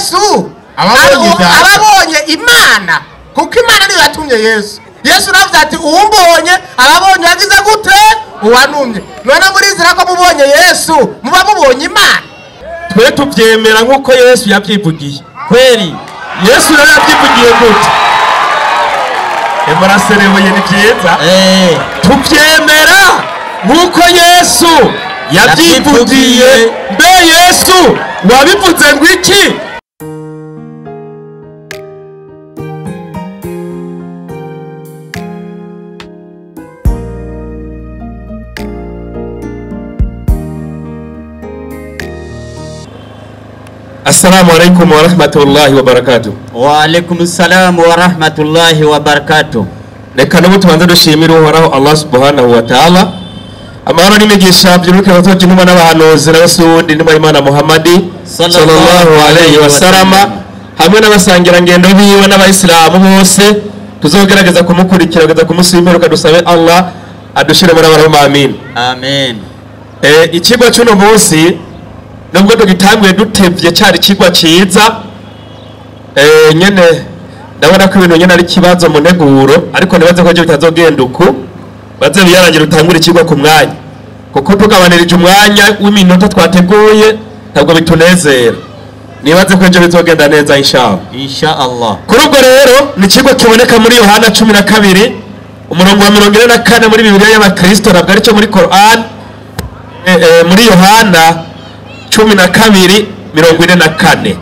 Yesu ababonye Imana, kuko Imana niyo yatumye Yesu. Yesu navuze ati uwumbonye ababonye yagize gute? Uwantumye. None murizera ko mubonye Yesu muba mubonye Imana? Twe tubyemera nkuko Yesu yabyivugiye. Kweli Yesu rero yabyivugiye gute? Muraserebuye, ni byiza. Tubyemera nkuko Yesu yabyivugiye. Mbe Yesu wabivuze ngo iki? Assalamu alaikum wa rahmatullahi wa barakatuh. Wa alaikum salam wa rahmatullahi wa barakatuh. Reka n'ubu tubanze dushimire Uhoraho Allah subhanahu wa ta'ala. Amahoro n'imigisha byuruke abatoji intumwa n'abahanuzi n'abasundi n'intumwa y'Imana Muhammadi sallallahu alayhi wa sallama, hamwe n'abasangirangendo biwe n'abayisilamu bose tuzogerageza kumukurikira kugeza ku munsi w'imperuka. Dusabe Allah adushire muri abaroma, amin. Amen. Ikigwa cy'uno munsi nubwo tugitanguye dutevye cyari ikigwa ciza, nyene ndabona ko ibintu nyene ari kibazo mu nteguro, ariko nibaze ko bitazogenda uku baze biyarangira utangure ikigwa ku mwanya, kuko tugabanirije umwanya w'iminota twateguye ntabwo bitunezera. Nibaze ko ejo bizogenda neza inshallah. Inshallah. Kuri ubwo rero ni ikigwa kiboneka muri Yohana 12 umurongo wa 44 muri Bibiliya y'Abakristo, ntabwo aricyo muri Quran. Muri Yohana 12:44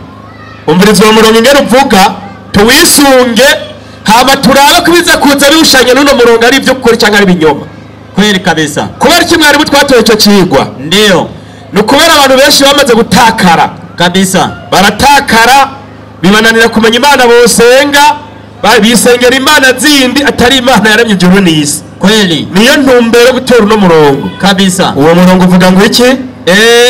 umviriza uwo murongo ingene uvuga, tuwisunge hama turabe ko biza kuza biwushanye n'uno murongo ari ivy'ukuri canke ari ibinyoma. Kweli kabisa. Kubera iki mwarimu twatoye ico cigwa? Ndiyo. Ni ukubera abantu benshi bamaze gutakara kabisa, baratakara bibananira kumenya Imana bosenga, bisengera imana zindi atari Imana yaremye ijuru n'isi. Kweli. Niyo ntumbero yo gutora uno murongo kabisa. Uwo murongo uvuga ngo iki?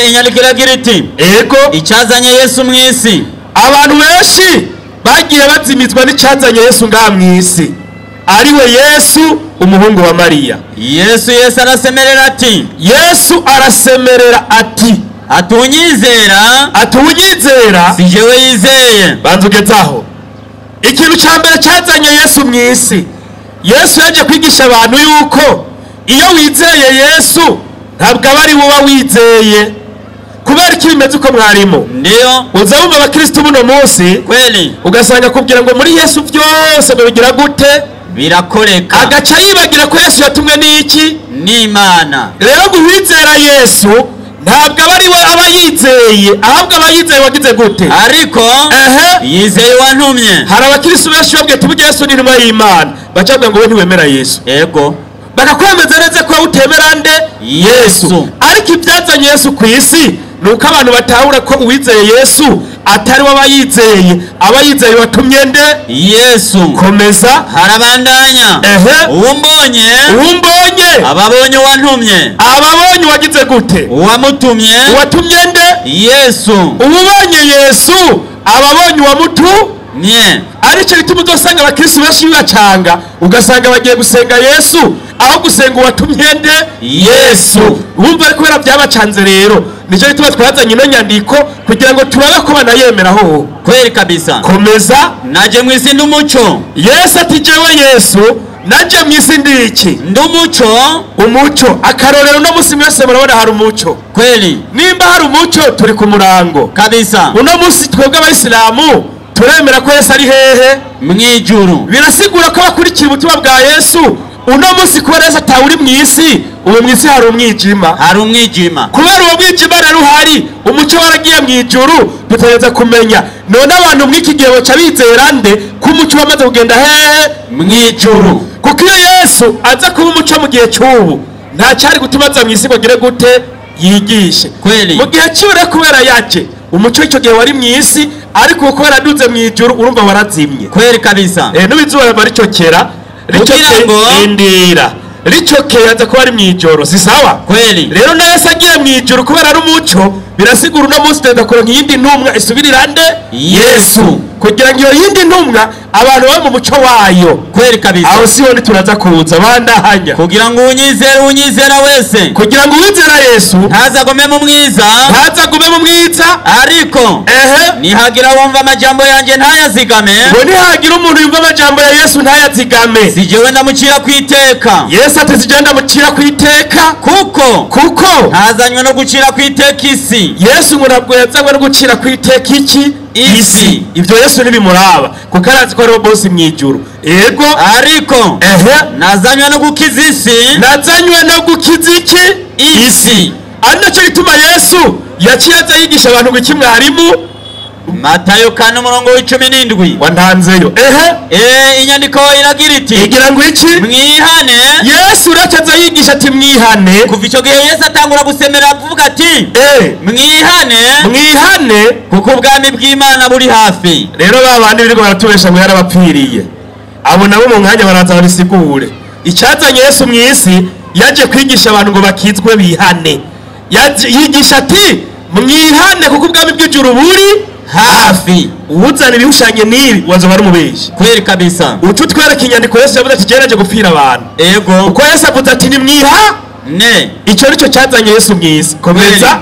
Inyandiko iragira iti: ego icyazanye Yesu mw'isi. Abantu benshi bagiye bazimizwa n'icyazanye Yesu ngaha mw'isi, ariwe Yesu umuhungu wa Mariya. Yesu arasemerera ati, Yesu arasemerera ati atunyizera, atunyizera si jewe yizeye. Banza ugezaho. Ikintu cya mbere cyazanye Yesu mw'isi, Yesu yaje kwigisha abantu yuko iyo wizeye Yesu ntabwo aba ari wowe wizeye. Kubera iki bimeze uko mwarimu? Ndiyo. Uza wumva abakristo buno munsi kweli ugasanga kubwira ngo muri Yesu byose bigira gute? Birakoreka. Agaca yibagira ko Yesu yatumwe n'iki? N'Imana. Rero guwizera Yesu ntabwo aba ari we aba yizeye, ahubwo aba yizeye wagize gute? Ariko yizeye wantumye. Hari abakristo benshi babwiye tuvuge Yesu ni intumwa y'Imana, bacavuga ngo we ntiwemera Yesu. Yego. Bakakwemeza neza ko utemera nde? Yesu. Ariko ibyazanye Yesu ku isi ni uko abantu batahura ko uwizeye Yesu atari we aba yizeye, aba yizeye watumye nde? Yesu. Komeza. Harabandanya. Uwumbonye, uwumbonye ababonye uwantumye, ababonye wagize gute? Uwamutumye, uwatumye nde? Yesu. Uwubonye Yesu ababonye uwamutumye. Aricyo bituma uzosanga abakristo benshi bibacanga, ugasanga bagiye gusenga Yesu aho gusenga uwatumye nde? Yesu. Wumva ari kubera byabacanze. Rero nicyo gituma twazanye ino nyandiko kugira ngo turabe ko banayemeraho. Kweli kabisa. Komeza. Naje mw'isi ndi umuco. Yesu ati jewe Yesu naje mw'isi ndi iki? Ndi umuco. Umuco. Akarorero uno munsi mwese murabona hari umuco. Kweli. Nimba hari umuco turi ku murango kabisa. Uno munsi twebwe abayisilamu turemera ko Yesu ari hehe? Mw'ijuru. Birasigura ko bakurikira ubutumwa bwa Yesu uno munsi kubera Yesu atawuri mw'isi, ubu mw'isi hari umwijima. Hari umwijima. Kubera uwo mwijima rero uhari, umuco waragiye mw'ijuru, dutegereza kumenya none abantu mw'iki gihe baca bizera nde ko umuco wamaze kugenda hehe? Mw'ijuru. Kuko iyo Yesu aza kuba umuco mu gihe cy'ubu nta cyari gutuma aza mw'isi ngo agire gute? Yigishe. Kweli. Mu gihe cy'ubu rero kubera yaje umuco icyo gihe wari mw'isi, ariko kubera aduze mw'ijuru urumva warazimye. Kweli kabisa. N'ubu izuba ricokera ricokera ricokeye aza kuba ari mw'ijoro, si sawa? Kweli. Rero na Yesu agiye mw'ijuru kubera ari umuco, birasigura uno munsi tugenda kuronka iyindi ntumwa isubirira nde? Yesu. Kugira ngo iyo yindi ntumwa abantu babe mu muco wayo. Kweli kabisa. Aho siho ntituraza kuza bandahanya. Kugira ngo unyizere, unyizera wese Kugira ngo uwizera Yesu ntazagome mu mwiza, ntazagume mu mwiza, ariko ehe, nihagira wumva amajambo yanjye ntayazigame, ngo nihagira umuntu yumva amajambo ya Yesu ntayazigame, si jewe ndamucira ku iteka. Yesu ati sije ndamucira ku iteka, kuko kuko ntazanywe no gucira ku iteka isi. Yesu ngo ntabwo yazanywe no gucira ku iteka iki? Isi. Ibyo Yesu ntibimuraba kuko arazi ko ariho bosi mu ijuru. Yego. Ariko ehe, nazanywe no gukiza isi. Nazanywe no gukiza iki? Isi. Ari nacyo gituma Yesu yaciye aza yigisha abantu ngo iki, mwarimu? Matayo 4 umurongo w'17. Wantanzeyo. Ehe. Inyandiko iragira iti: Igira ngo iki? Mwihane. Yesu uraca aza yigisha ati mwihane. Kuva icyo gihe Yesu atangura gusemera avuga ati: Mwihane, mwihane, kuko ubwami bw'Imana buri hafi. Rero ba bandi biriko baratubesha ngo yarabapfiriye, abo nabo mu mwanya baraza babisigure. Icyazanye Yesu mu isi, yaje kwigisha abantu ngo bakizwe, bihane. Yigisha ati mwihane kuko ubwami bw'ijuru buri hafi. Uwuzana ibihushanye n'ibi wazoba ari umubeshi. Kweli kabisa. Uca utwereka inyandiko Yesu yavuze ati jyewe gupfira abantu. Ego. Kuko Yesu avuze ati nimwiha ne. Icyo nicyo cyazanye Yesu mu isi. Komeza.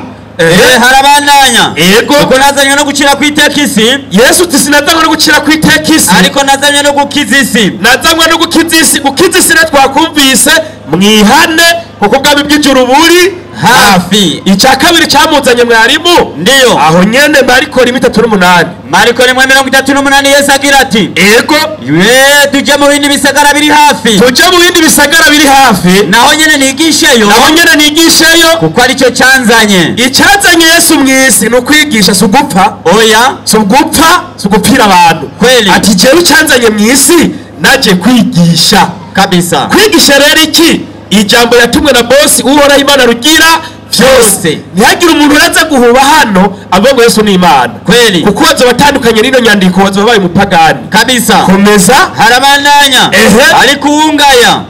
Harabandanya. Ego. Kuko nazanywe no gucira ku iteka isi. Yesu uti sinazanywe no gucira ku iteka isi, ariko nazanywe no gukiza isi. Nazanywe no gukiza isi. Gukiza isi na twakumvise, mwihane kuko ubwami bw'ijuru buri hafi. Icya kabiri cyamuzanye, mwarimu? Ndiyo. Aho nyene, Mariko 1:38. Mariko 1:38, Yesu agira ati: Ego. Ye, tujye mu bindi bisagara biri hafi, tujye mu bindi bisagara biri hafi, naho nyene nigisheyo, naho nyene nigisheyo, kuko aricyo cyanzanye. Icyazanye Yesu mu isi ni ukwigisha, si ugupfa. Oya. Si ugupfa, si ugupfira abantu. Kweli. Ati jewe icyanzanye mu isi, naje kwigisha. Kabisa. Kwigisha rero iki? Ijambo yatumwe na bosi Uhoraho Imana rugira vyose. Vyose. Ntihagire umuntu uraza guhuba hano avuga ngo Yesu ni Imana, Kweli. kuko bazoba batandukanye n'ino nyandiko, bazoba babaye umupagani. Kabisa. Komeza. Harabandanya. Ehe. Ariko uwungaya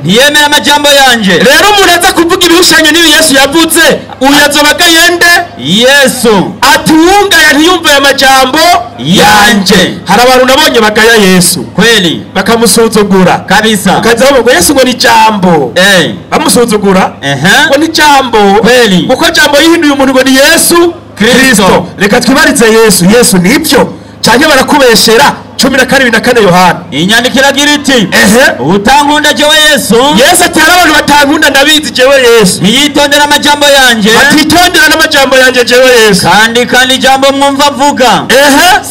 ntiyemera amajambo yanje. Rero umuntu aza kuvuga ibihushanyo n'ibi Yesu yavuze, uyu azoba agayende. Yesu. Ati uwungaya ntiyumve aya majambo yanje. Hari abantu nabonye bagaya Yesu, Kweli. bakamusuzugura, Kabisa. ukaza bavuga ngo Yesu ngo ni jambo, bamusuzugura ngo ni jambo, Kweli. kuko jambo yihinduye umuntu ngo ni Yesu Kristo. Kristo. Reka twibarize Yesu. Yesu nibyo cyangwa barakubeshera? 12:4 Yohana. Inyandiko iragira iti: Ehe. Utankunda jewe Yesu, Yesu ati hari abantu batankunda, ndabizi jewe Yesu, ntiyitondera amajambo yanje, batitondera n'amajambo yanjye jewe Yesu. Kandi ijambo mwumva avuga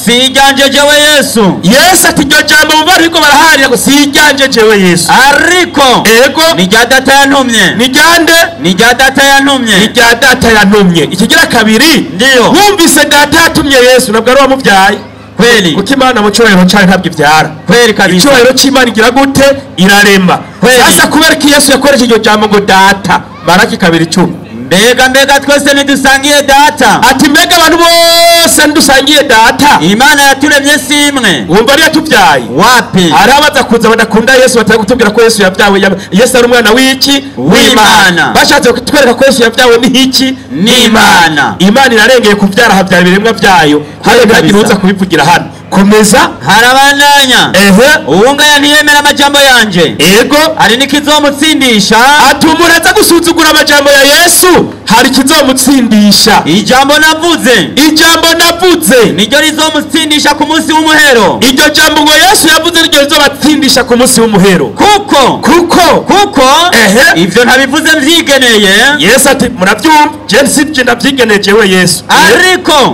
si iryanje jewe Yesu, Yesu ati iryo jambo mu ariko baraharira ngo si iryanjye jewe Yesu, ariko ego, ni irya Data yantumye. Ni ryande? Ni irya Data yantumye. Ni rya Data yantumye. Ikigira kabiri, Ndiyo. wumvise Data yatumye Yesu, ntabwo ari uwamubyaye. Kweli. Kuko Imana mu cyubahiro cyayo ntabwo ibyara. Kweli kabisa. Icyubahiro cy'Imana igira gute? Irarema. Kweli. Sasa kubera ko Yesu yakoresheje iryo jambo ngo Data, Maraki 2:10. Mbega twese ntidusangiye Data? Ati mbega abantu bose ntidusangiye Data? Imana yaturemye si imwe? Wumva ariyo yatubyaye? Wapi. Hari abaza kuza badakunda Yesu, batari kutubwira ko Yesu yabyawe, Yesu ari umwana w'iki? W'Imana. Bashatse kutwereka ko Yesu yabyawe n'iki? N'Imana. Imana irarengeye kubyara, habyara ibiremwa byayo. Hano ntihagire uza kubivugira hano. Komeza. Harabandanya. Ehe. Uwungaya ntiyemera amajambo yanje, Ego. hari n'ikizomutsindisha. Ati umuntu aza gusuzugura amajambo ya Yesu, hari ikizomutsindisha. Ijambo navuze, Ijambo navuze, niryo rizomutsindisha ku munsi w'umuhero. Iryo jambo ngo Yesu yavuze niryo rizobatsindisha ku munsi w'umuhero. Kuko Kuko kuko ivyo ntabivuze mvyigeneye, Yesu ati murabyumva, je sibye ndavyigeneye jewe Yesu, ariko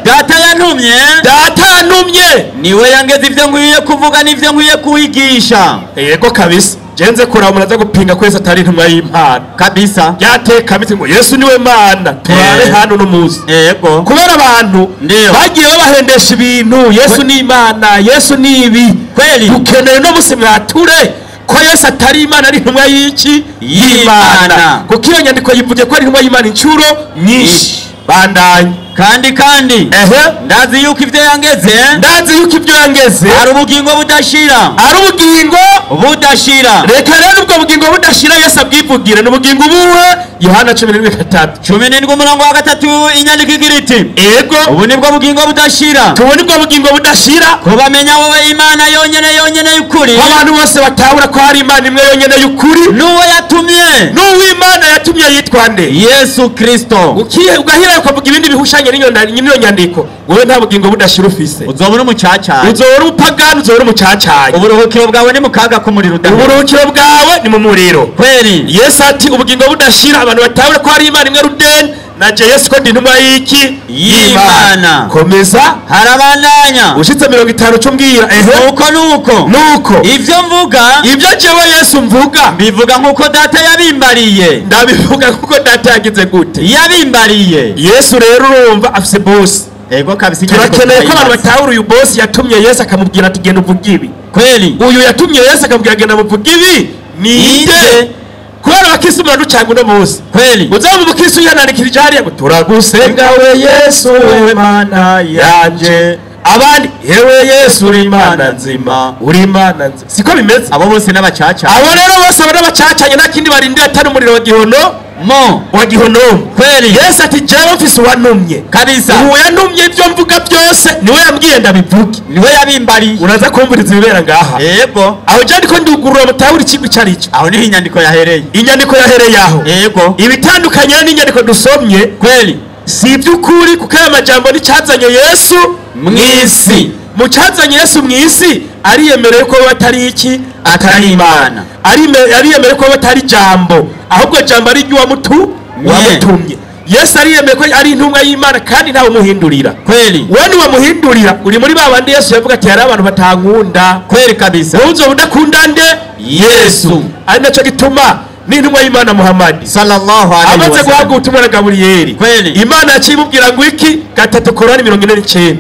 Data yantumye, Data yantumye, niwe yangeze ivyo nkwiye kuvuga n'ivyo nkwiye kuwigisha. Yego kabisa. Je nze kuraba umuntu aza gupinga ko Yesu atari intumwa y'Imana. Kabisa. Yateka biti ngo Yesu niwe Mana, turabe hano no munsi, Yego. kubera abantu Ndiyo. bagiye babahendesha ibintu, Yesu ni Imana, Yesu ni ibi. Kweli. Dukeneye no musi mwature ko Yesu atari Imana, ari intumwa y'iki? Y'Imana. Kuko iyo nyandiko yivuge ko ari intumwa y'Imana inshuro nyinshi. Bandanye. Kandi Ehe. ndazi yuko ivyo yangeze, Ndazi yuko ibyo yangeze ari ubugingo budashira, ari ubugingo budashira. Reka rero ubwo bugingo budashira Yesu abwivugire. Ni ubugingo ubuhe? Yohana 17:3. 17 umurongo wa 3, inyandiko igira iti: Ego. Ubu nibwo bugingo budashira, Tubone ubwo bugingo budashira, kubamenya wowe Imana yonyene yonyene y'ukuri, ko abantu bose batahura ko hari Imana imwe yonyene y'ukuri, n'uwo yatumye, n'uw'Imana yatumye yitwa nde? Yesu Kristo. Ukihe ugahira ukavuga ibindi bihushanye n'iyo nyandiko, wowe nta bugingo budashira ufise. Uzobona umucacaye. Uzora umupagani, uzora umucacaye. Uburuhukiro bwawe ni mu kaga k'umuriro udahera. Uburuhukiro bwawe ni mu muriro. Kweli. Yesu ati ubugingo budashira, abantu batahura ko hari Imana imwe rudeni, naje Yesu ko ndi intumwa y'iki? Y'Imana. Komeza. Harabandanya. Ushitse 50 cumbwira. Ehe. Nuko nuko Nuko ivyo mvuga, ibyo jewe Yesu mvuga, mbivuga nk'uko Data yabimbariye. Ndabivuga kuko Data yagize gute? Yabimbariye. Yesu rero urumva afise bosi. Ego kabisa, inyandiko Turakeneye ko abantu turayibaza. batahura uyu bosi yatumye Yesu akamubwira ati genda uvuge ibi. Kweli. Uyu yatumye Yesu akamubwira genda muvuge ibi ninde? Ninde? Kubera abakristo muraducanga uno munsi. Kweli. Uzaba umukristo yanandikirije hariya ngo turagusenga we Yesu, we Mana yanje, abandi yewe Yesu uri Imana nzima, uri Imana nzima. Siko bimeze? Abo bose n'abacaca. Abo rero bose abo n'abacacanye, nta kindi barindira atari umuriro wa gihono, Mo. wa gihonomu. Kweli. Yesu ati jewe mfise uwantumye. Kabisa. Uwo yantumye ibyo mvuga byose niwe yambwiye ndabivuge. Niwe yabimbariye. Uraza kumviriza ibibera ngaha. Ego. Aho je ndiko ndugurura mutahura ikigo icyo ari cyo. Aho niho inyandiko yahereye. Inyandiko yahereye aho. Ego. Ibitandukanye n'inyandiko dusomye Kweli. si iby'ukuri, kuko aya majambo n'icyazanye Yesu Mw'isi. Mu cyazanye Yesu mu isi ariyemereye ko we atari iki? Atari Imana. Ariyemereye ko we atari jambo, ahubwo jambo ari iry'uwamutu wamutumye. Yesu ariyemeye ko ari intumwa y'Imana kandi ntawe umuhindurira. Kweli. We niwamuhindurira uri muri ba bandi Yesu yavuga ati hari abantu batankunda. Kweli kabisa. Wowe uzoba udakunda nde? Yesu. Ari nacyo gituma n'intumwa y'Imana Muhammadi Sallallahu alaihi amaze guhabwa wasallam. ubutumwa na Gaburiyeli, Kweli. Imana yaciye imubwira ngo iki? 3 Korani 49.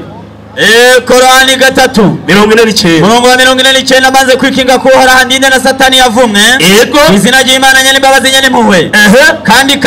Korani 3. 49. Murongo wa 49: amaze kwikinga ko Uhoraho andinde na Satani yavumwe. Ego. Izina ry'Imana nyene imbabazi nyene impuhwe. Ehe. Kandi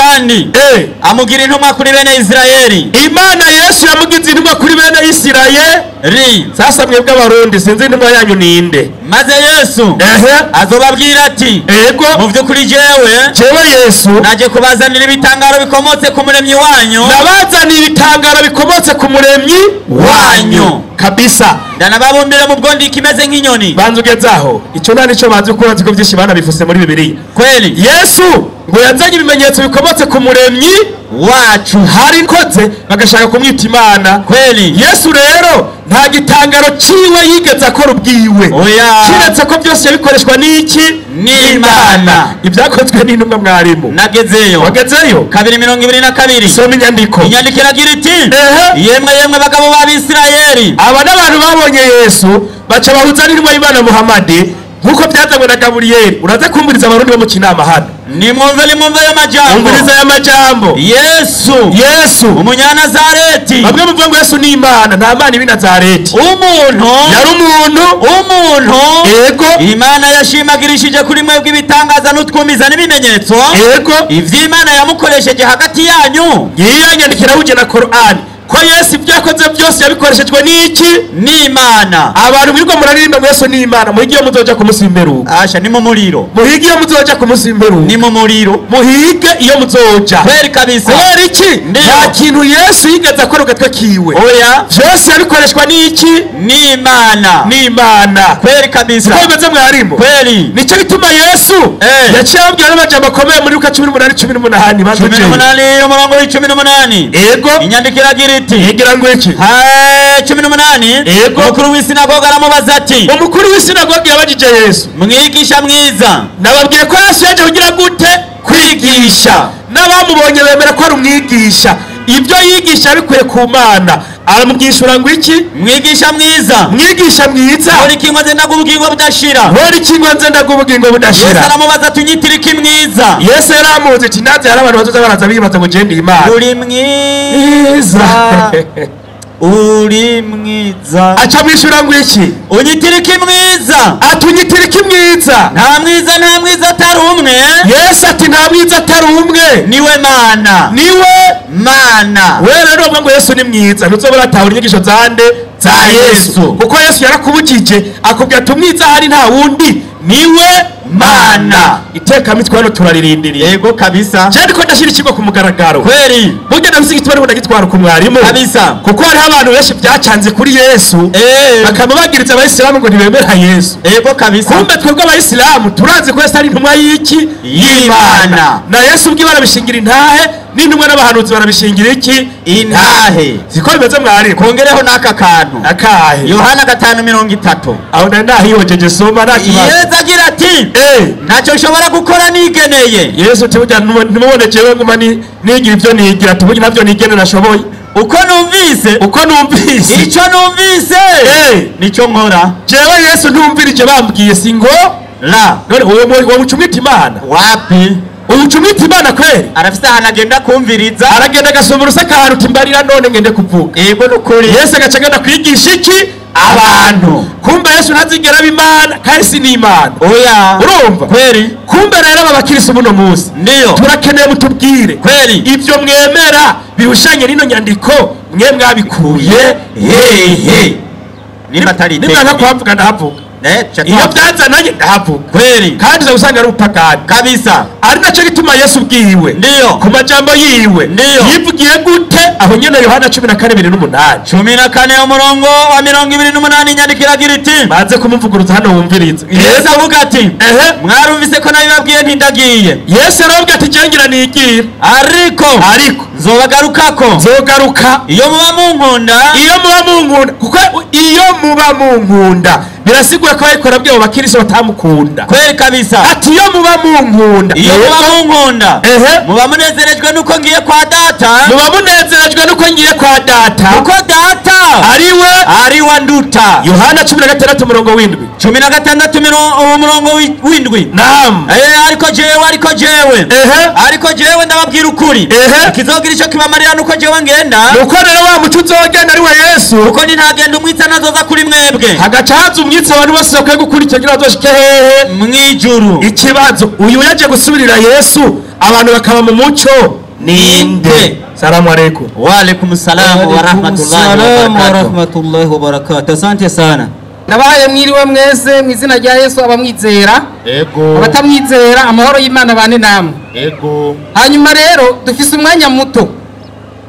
amugira intumwa kuri bene Isirayeli. Imana Yesu yamugize intumwa kuri bene Isirayeli. Ri. Sasa mwebwe Abarundi sinzi intumwa yanyu ninde. Maze Yesu Ehe. azobabwira ati: Ego. Mu vy'ukuri jewe Jewe Yesu naje kubazanira ibitangaro bikomotse ku Muremyi wanyu, nabazaniye ibitangaro bikomotse ku Muremyi wanyu. Kabisa. Ndanababumbira mu bwondi kimeze nk'inyoni. Banza ugezaho icyo nta nicyo banze kuko urazi ko byinshi banabifuse muri Bibiliya. Kweli. Yesu ngo yazanye ibimenyetso bikomotse ku Muremyi wacu. Hari nkoze bagashaka kumwita Imana. Kweli. Yesu rero nta gitangaro ciwe yigeze akora ubwiwe, Oya. kiretse ko byose yabikoreshwa n'iki? N'Imana. Ibyakozwe n'intumwa, mwarimu. Nagezeyo. Wagezeyo? 2:22. Soma inyandiko. Inyandiko iragira iti: Ehe. Yemwe yemwe bagabo b'Abisirayeli. Aba n'abantu babonye Yesu baca bahuza n'intumwa y'Imana Muhamadi nk'uko byazanywe na Gaburiyeli. Uraza kumviriza Abarundi bo mu Kinama hano. Nimwumve, nimwumve ayo majambo. Umviriza aya majambo. Yesu Yesu umunyanazareti, Bamwe muvuga ngo Yesu ni Imana. Nta Mana iba i Nazareti. Umuntu Yari umuntu. Umuntu Ego. Imana yashimagirishije kuri mwebwe ibitangaza n'utwumiza n'ibimenyetso, Ego. ivy'Imana yamukoresheje hagati yanyu. Ngiyo nyandikira wuje na Korani ko Yesu ibyo yakoze byose yabikoreshejwe n'iki? N'Imana. Abantu mwirirwa muraririmba ngo Yesu ni Imana, muhige iyo muzoja ku munsi w'imperuka. Asha, ni mu muriro. Muhige iyo muzoja ku munsi w'imperuka. Ni mu muriro. Muhige iyo muzoja. Kweli kabisa. Kubera iki? Ndiyo. Nta kintu Yesu yigeze akora ku gatwe kiwe. Oya. Byose yabikoreshwa n'iki? N'Imana. N'Imana. Kweli kabisa. Siko bimeze, mwarimu? Kweli. Nicyo gituma Yesu yaciye ababwira n'amajambo akomeye muri Luka 18:18. Banza cumi ujyeyo. n'umunani umurongo w'18. Ego. Inyandiko iragira iti: Igira ngo iki? 18. Yego. Umukuru w'isinagoga aramubaza ati: Umukuru w'isinagogi yabajije Yesu: Mwigisha mwiza. Nababwiye ko Yesu yaje kugira gute? Kwigisha. N'abamubonye bemera ko ari umwigisha, ibyo yigisha yabikuye ku Mana. Aramubwishura ngo iki? Mwigisha mwiza, Mwigisha mwiza, nkora iki ngo nze ndaguha ubugingo budashira? Nkora iki ngo nze ndaguha ubugingo Yesu budashira? aramubaza ati: unyitira iki mwiza? Yesu yaramuzi ati naze hari abantu bazoza baraza bibaza ngo je ndi Imana. Uri mwiza. Mwiza. Uri mwiza. Aca mwishura ngo iki? Unyitira iki mwiza? Ati unyitira iki mwiza? Nta mwiza, nta mwiza atari umwe. Yesu ati nta mwiza atari umwe. Niwe Mana. Niwe Mana. Wewe rero uvuga ngo Yesu ni mwiza, ntuzobora atahura inyigisho zande za Yesu. Kuko Yesu yarakubujije akubwira ati umwiza hari nta wundi niwe Mana. Iteka mitwe hano turaririndiriye. Yego kabisa. Je ndiko ndashira ikigo ku mugaragaro. Kweli. Burya ndafise igituma ariko ndagitwara ku mwarimu. Kabisa. Kuko hariho abantu benshi byacanze kuri Yesu. Bakaba bagiriza abayisilamu ngo ntibemera Yesu. Yego kabisa. Kumbe twebwe abayisilamu turazi ko Yesu ari intumwa y'iki? Y'Imana. Na Yesu ubwiwe arabishingira intahe, n'intumwa n'abahanuzi barabishingira iki? Intahe. Siko bimeze mwarimu. Kongereho n'aka kantu. Akahe? Yohana 5:30. Aho ndahiyojeje soma nta kibazo. Yesu agira ati ntacyo nshobora gukora nigeneye. Yesu ati burya ntimubone jewe nguma nigira ibyo nigira, ati burya ntabyo nigene nashoboye. Uko numvise, uko numvise, icyo numvise nicyo nkora. Jewe Yesu ntumvirije bambwiye singo la. None uwo mucumita Imana wapi? Ucumita Imana kweli? Arafise ahantu agenda kumviriza, aragenda agasoma urusaka ahantu uti mbarira none ngende kuvuga. Yego nukuri. Yesu agaca agenda kwigisha iki? Abantu. Kumbe Yesu ntazigera aba Imana kandi si n'Imana. Oya. Urumva? Kweli. Kumbe rero aba bakirisi buno munsi ndiyo turakeneye mutubwire kweli ibyo mwemera bihushanye n'ino nyandiko mwe mwabikuye hehe? Nimba atari nimba kuhavuga ndahavuga. Iyo byazananye ndahavuga. Kweli. Kandi uza usanga ari upagani. Kabisa. Ari nacyo gituma Yesu ubwiwe ndiyo ku majambo yiwe ndiyo yivugiye gute aho nyene Yohana 14:28. 14 umurongo wa 28 inyandiko iragira iti baze kumuvuguruza hano wumvirize. Yesu avuga ati mwarumvise ko nabibabwiye ntindagiye. Yesu aravuga ati je ngira nigira, ariko nzobagarukako. Nzogaruka. Iyo muba munkunda, iyo muba munkunda, kuko iyo muba munkunda birasigura ko ariko arabwiye abo bakristo batamukunda. Kweli kabisa. Ati iyo muba munkunda, iyo muba munkunda muba munezerejwe nuko ngiye kwa data, muba munezerejwe nuko ngiye kwa data, kuko data ariwe nduta. Yohana 16 umurongo w'indwi. 16 umurongo w'indwi. Naam. Ariko jewe ariko jewe ndababwira ukuri, ikizogira ico kibamarira nuko jewe ngenda. Nuko rero wa muco uzogenda ari we Yesu, kuko nintagenda umwitsa nazoza kuri mwebwe. Hagaca haza umwitsa abantu bose bakwiye gukurikira kugira bazoshike hehe? Mwijuru. Ikibazo uyu yaje gusubirira Yesu abantu bakaba mu muco ninde? Salamu alaykum. Wa alaykum salam wa rahmatullahi wa barakatuh. Asante sana. Nabaye mwiriwe mwese mu izina rya Yesu abamwizera. Ego. Abatamwizera amahoro y'Imana bane namwe. Ego. Hanyuma rero dufise umwanya muto.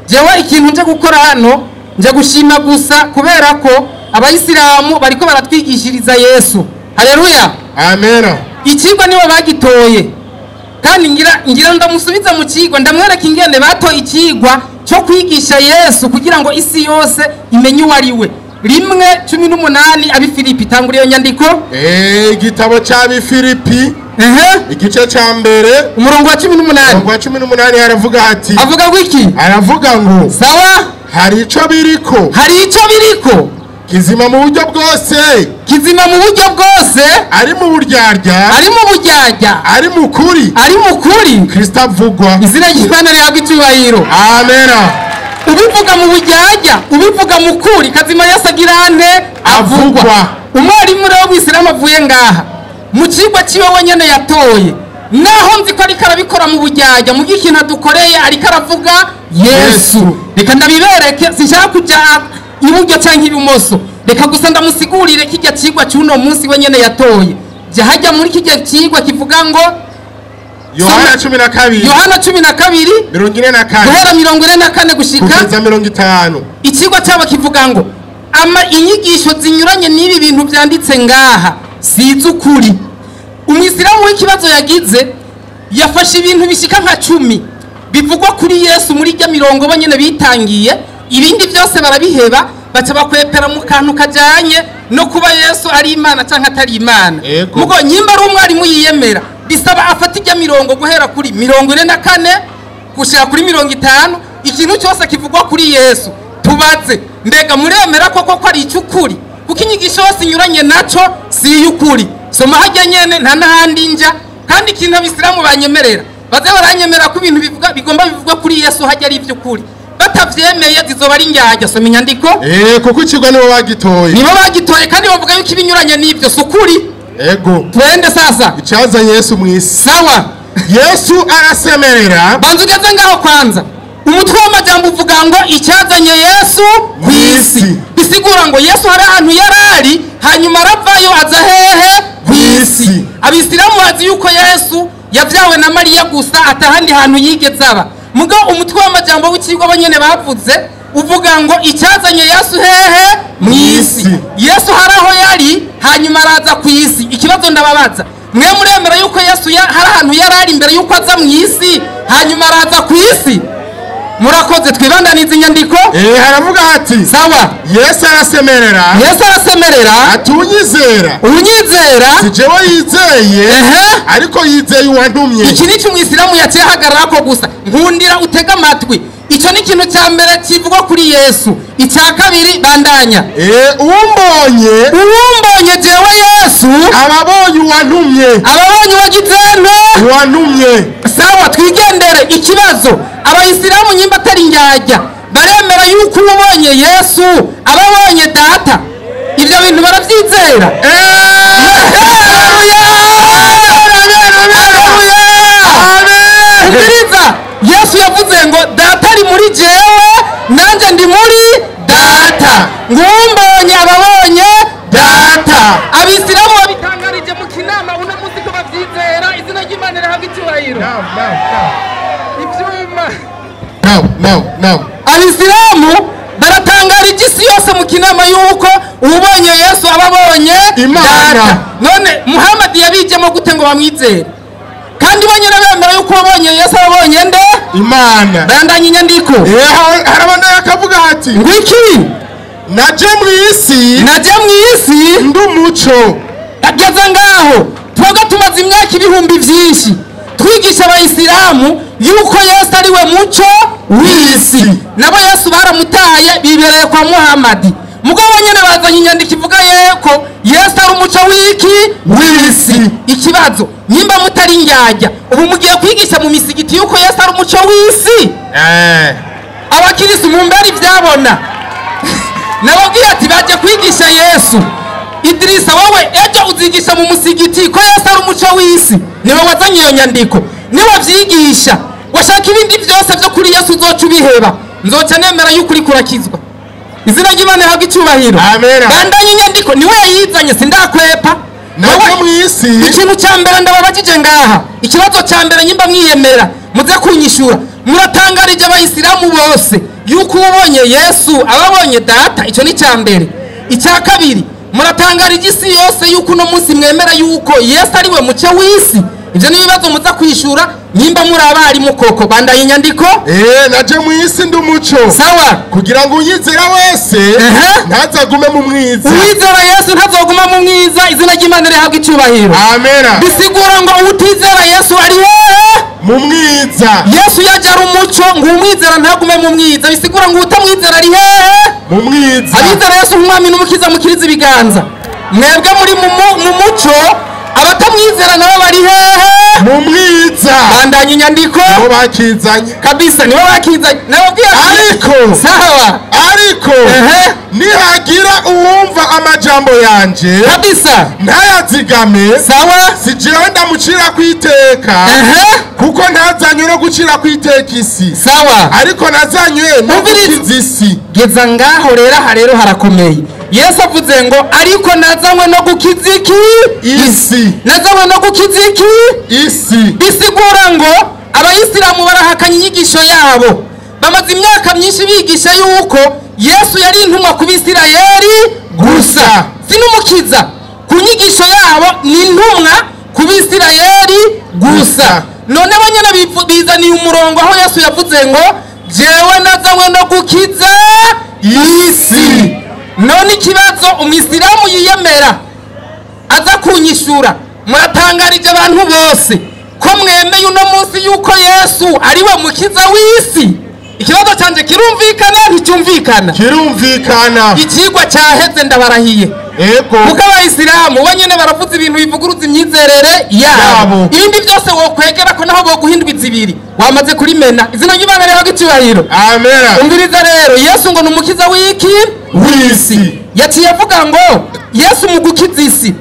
Jewe ikintu nje gukora hano nje gushima gusa kubera ko abayisilamu bariko baratwigishiriza Yesu. Haleluya. Amen. Ikigwa nibo bagitoye. Kandi ngira ndamusubiza mu kigwa ndamwereka ingene batoye ikigwa cyo kwigisha Yesu kugira ngo isi yose imenye uwo ari we. 1:18 abi Filipi tanguriye nyandiko. Igitabo cy'Abifilipi igice cya mbere umurongo wa 18. Umurongo wa 18 aravuga ati, avuga wiki? Aravuga ngo sawa, hari ico biriko, hari ico biriko kizima mu buryo bwose, kizima mu buryo bwose, ari mu buryarya, ari mu buryarya, ari mu kuri, ari mu kuri, Kristo avugwa. Izina ry'Imana rihabwe icyubahiro. Amen. Ubivuga mu buryarya, ubivuga mu kuri, kazima Yesu agira ante avugwa. Umwarimu rero w'Isilamu avuye ngaha mu kigwa ciwe wenyene yatoye, naho nzi ko ariko arabikora mu buryarya, mu gikintu adukoreye ariko aravuga Yesu. Reka ndabibereke, sinshaka kuja iburyo canke ibumoso, reka gusa ndamusigurire kijya kigwa cy'uno munsi wenyene yatoye. Jya hajya muri kijya kigwa kivuga ngo Yohana 12, Yohana 12 44 guhera 44 gushika kugeza 50. Ikigwa cyabo kivuga ngo ama inyigisho zinyuranye n'ibi bintu byanditse ngaha sizi ukuri. Umwisilamu w'ikibazo yagize yafashe ibintu bishika nka 10 bivugwa kuri Yesu muri rya mirongo bonyene bitangiye, ibindi byose barabiheba baca bakwepera mu kantu kajanye no kuba Yesu ari Imana canke atari Imana. Mugo nyimba ari umwarimu yiyemera bisaba afata ijya mirongo guhera kuri 44 gushika kuri 50, ikintu cyose kivugwa kuri Yesu tubaze mbega muremera koko ko ari icyukuri, kuko inyigisho yose inyuranye naco si y'ukuri. Soma hajya nyene nta n'ahandi nja. Kandi ikintu abisilamu banyemerera baze baranyemera ko ibintu bivuga bigomba bivugwa kuri Yesu hajya ari iby'ukuri. Batavyemeye zizoba ari indyarya. Soma inyandiko. Kuko ikigwa nibo bagitoye. Nibo bagitoye, kandi bavuga yuko ibinyuranye n'ibyo si ukuri. Ego. Twende sasa. Icyazanye Yesu mu isi. Sawa. Yesu arasemerera. Banza ugeze ngaho kwanza. Umutwe w'amajambo uvuga ngo icyazanye Yesu ku isi, bisigura ngo Yesu hari ahantu yari ari, hanyuma aravayo aza hehe? Ku isi. Abisilamu bazi yuko Yesu yabyawe na Mariya gusa, atahandi hantu yigeze aba. Mugabo umutwe w'amajambo w'ikigo bonyene bavuze uvuga ngo icyazanye Yesu hehe? Mu isi. Yesu hari aho yari, hanyuma araza ku isi. Ikibazo ndababaza, mwe muremera yuko Yesu hari ahantu yari ari imbere yuko aza mu isi, hanyuma araza ku isi? Murakoze. Twibandaniza inyandiko. Haravuga hati: Sawa. Yesu arasemerera. Yesu arasemerera. Ati: "Unyizera, Unyizera, si jewe yizeye, ariko yizeye uwantumye." Iki ni cyo umwisilamu yaciye ahagarara ko gusa. Nkundira utega amatwi, icyo ni ikintu cya mbere kivugwa kuri Yesu. Icya kabiri, bandanya. Umbonye, Uwumbonye jewe Yesu, ababonye uwantumye. Ababonye uwagizene? Uwantumye. Sawa, twigendere. Ikibazo, abayisilamu nyimba atari indyarya, baremera yuko uwubonye Yesu ababonye Data? Ibyo bintu barabyizera? Haleluya! Haleluya! Umviriza, Yesu yavuze ngo Data ari muri jewe, nanjye ndi muri Data, ngo uwumbonye ababonye Data. Abisilamu babitangarije mu kinama uno munsi ko babyizera. Izina ry'Imana rihabwa icyubahiro. Ibyuma. Now, now, now. Abisilamu baratangarije isi yose mu kinama yuko uwubonye Yesu aba abonye Imana. Data. None Muhamadi yabijemo gute ngo bamwizere, kandi bo nyine bemera yuko uwabonye Yesu aba abonye nde? Imana. Bandanya inyandiko. Harabandanya akavuga ati: Ngo iki? "Naje mu isi Najya mu isi ndi umuco." Ageze ngaho, twebwe tumaze imyaka ibihumbi byinshi twigisha abayisilamu yuko Yesu ari we muco w'isi. Nabo Yesu baramutaye, bibereye kwa Muhamadi. Mugabo nyine bazanye inyandiko ivuga yuko Yesu ari umuco w'iki? W'isi. Ikibazo, nimba mutari indyarya, ubu mugiye kwigisha mu misigiti yuko Yesu ari umuco w'isi? Abakirisitu mumbere ibyabona. Nababwiye ati bajya kwigisha Yesu. Idirisa, wowe ejo uzigisha mu musigiti ko Yesu ari umuco w'isi? Niwe wazanye iyo nyandiko, niwe byigisha. Washaka ibindi byose byo kuri Yesu uzoca ubiheba, nzoca nemera yuko uri kurakizwa. Izina ry'Imana rihabwa icyubahiro. Amen. Bandanye inyandiko, niwe yayizanye, sindakwepa. Naje Wowe- mu isi. Ikintu cya mbere ndababajije ngaha, ikibazo cya mbere, nyimba mwiyemera muze kunyishura: muratangarije abayisilamu bose yuko ubonye Yesu ababonye Data? Icyo ni icya mbere. Icya kabiri, muratangarije isi yose yuko uno munsi mwemera yuko Yesu ari we muce w'isi? Ibyo ni ibibazo muza kwishura nyimba muri abarimu koko. Bandaye inyandiko. Naje mu isi ndi umuco, Sawa. kugira ngo unyizera wese ntazagume mu mwiza. Uwizera Yesu ntazoguma mu mwiza. Izina ry'Imana rihabwa icyubahiro. Amena. Bisigura ngo utizera Yesu ari hehe? Mu mwiza. Yesu yaje ari umuco, ngo umwizera ntagume mu mwiza. Bisigura ngo utamwizera ari hehe? Mu mwiza. Abizera Yesu nk'umwami n'umukiza, mukiriza ibiganza. Mwebwe muri mu muco, abatamwizera nabo bari hehe? Mu mwiza. Bandanya inyandiko. Nibo bakizanye. Kabisa, nibo bakizanye. Nababwiye ati- Ariko- Sawa. Ariko nihagira uwumva amajambo yanje ntayazigame, si jewe ndamucira kwiteka, kuko ntazanywe no gucira kwiteka isi, ariko nazanywe no Umviriza. gukiza isi. Geza ngaho rero. Aha rero harakomeye. Yesu avuze ngo ariko nazanywe no gukiza iki? Isi. Nazanywe no gukiza iki? Isi. Bisigura ngo abayisilamu barahakanya inyigisho yabo bamaze imyaka myinshi bigisha yuko Yesu yari intumwa ku Bisirayeli gusa, si n'umukiza. Ku nyigisho yabo ni intumwa ku Bisirayeli gusa. None bo nyine bizaniye umurongo aho Yesu yavuze ngo jewe nazanywe no gukiza isi. None ikibazo, umwisilamu yiyemera aza kunyishura: muratangarije abantu bose ko mwemeye uno munsi yuko Yesu ari we mukiza w'isi? Ikibazo cyanjye kirumvikana, nticyumvikana? Kirumvikana. Ikigwa cyaheze, ndabarahiye. Ego. Kuko abayisilamu bonyine baravuze ibintu bivuguruza imyizerere yabo. Yabo. Ibindi byose wokwegera ko naho boguhindwa izibiri. Wamaze kurimena. Izina ry'Imana rihabwe icyubahiro. Amen. Umviriza rero, Yesu ngo ni umukiza w'iki? W'isi. Yaciye avuga ngo Yesu mu gukiza isi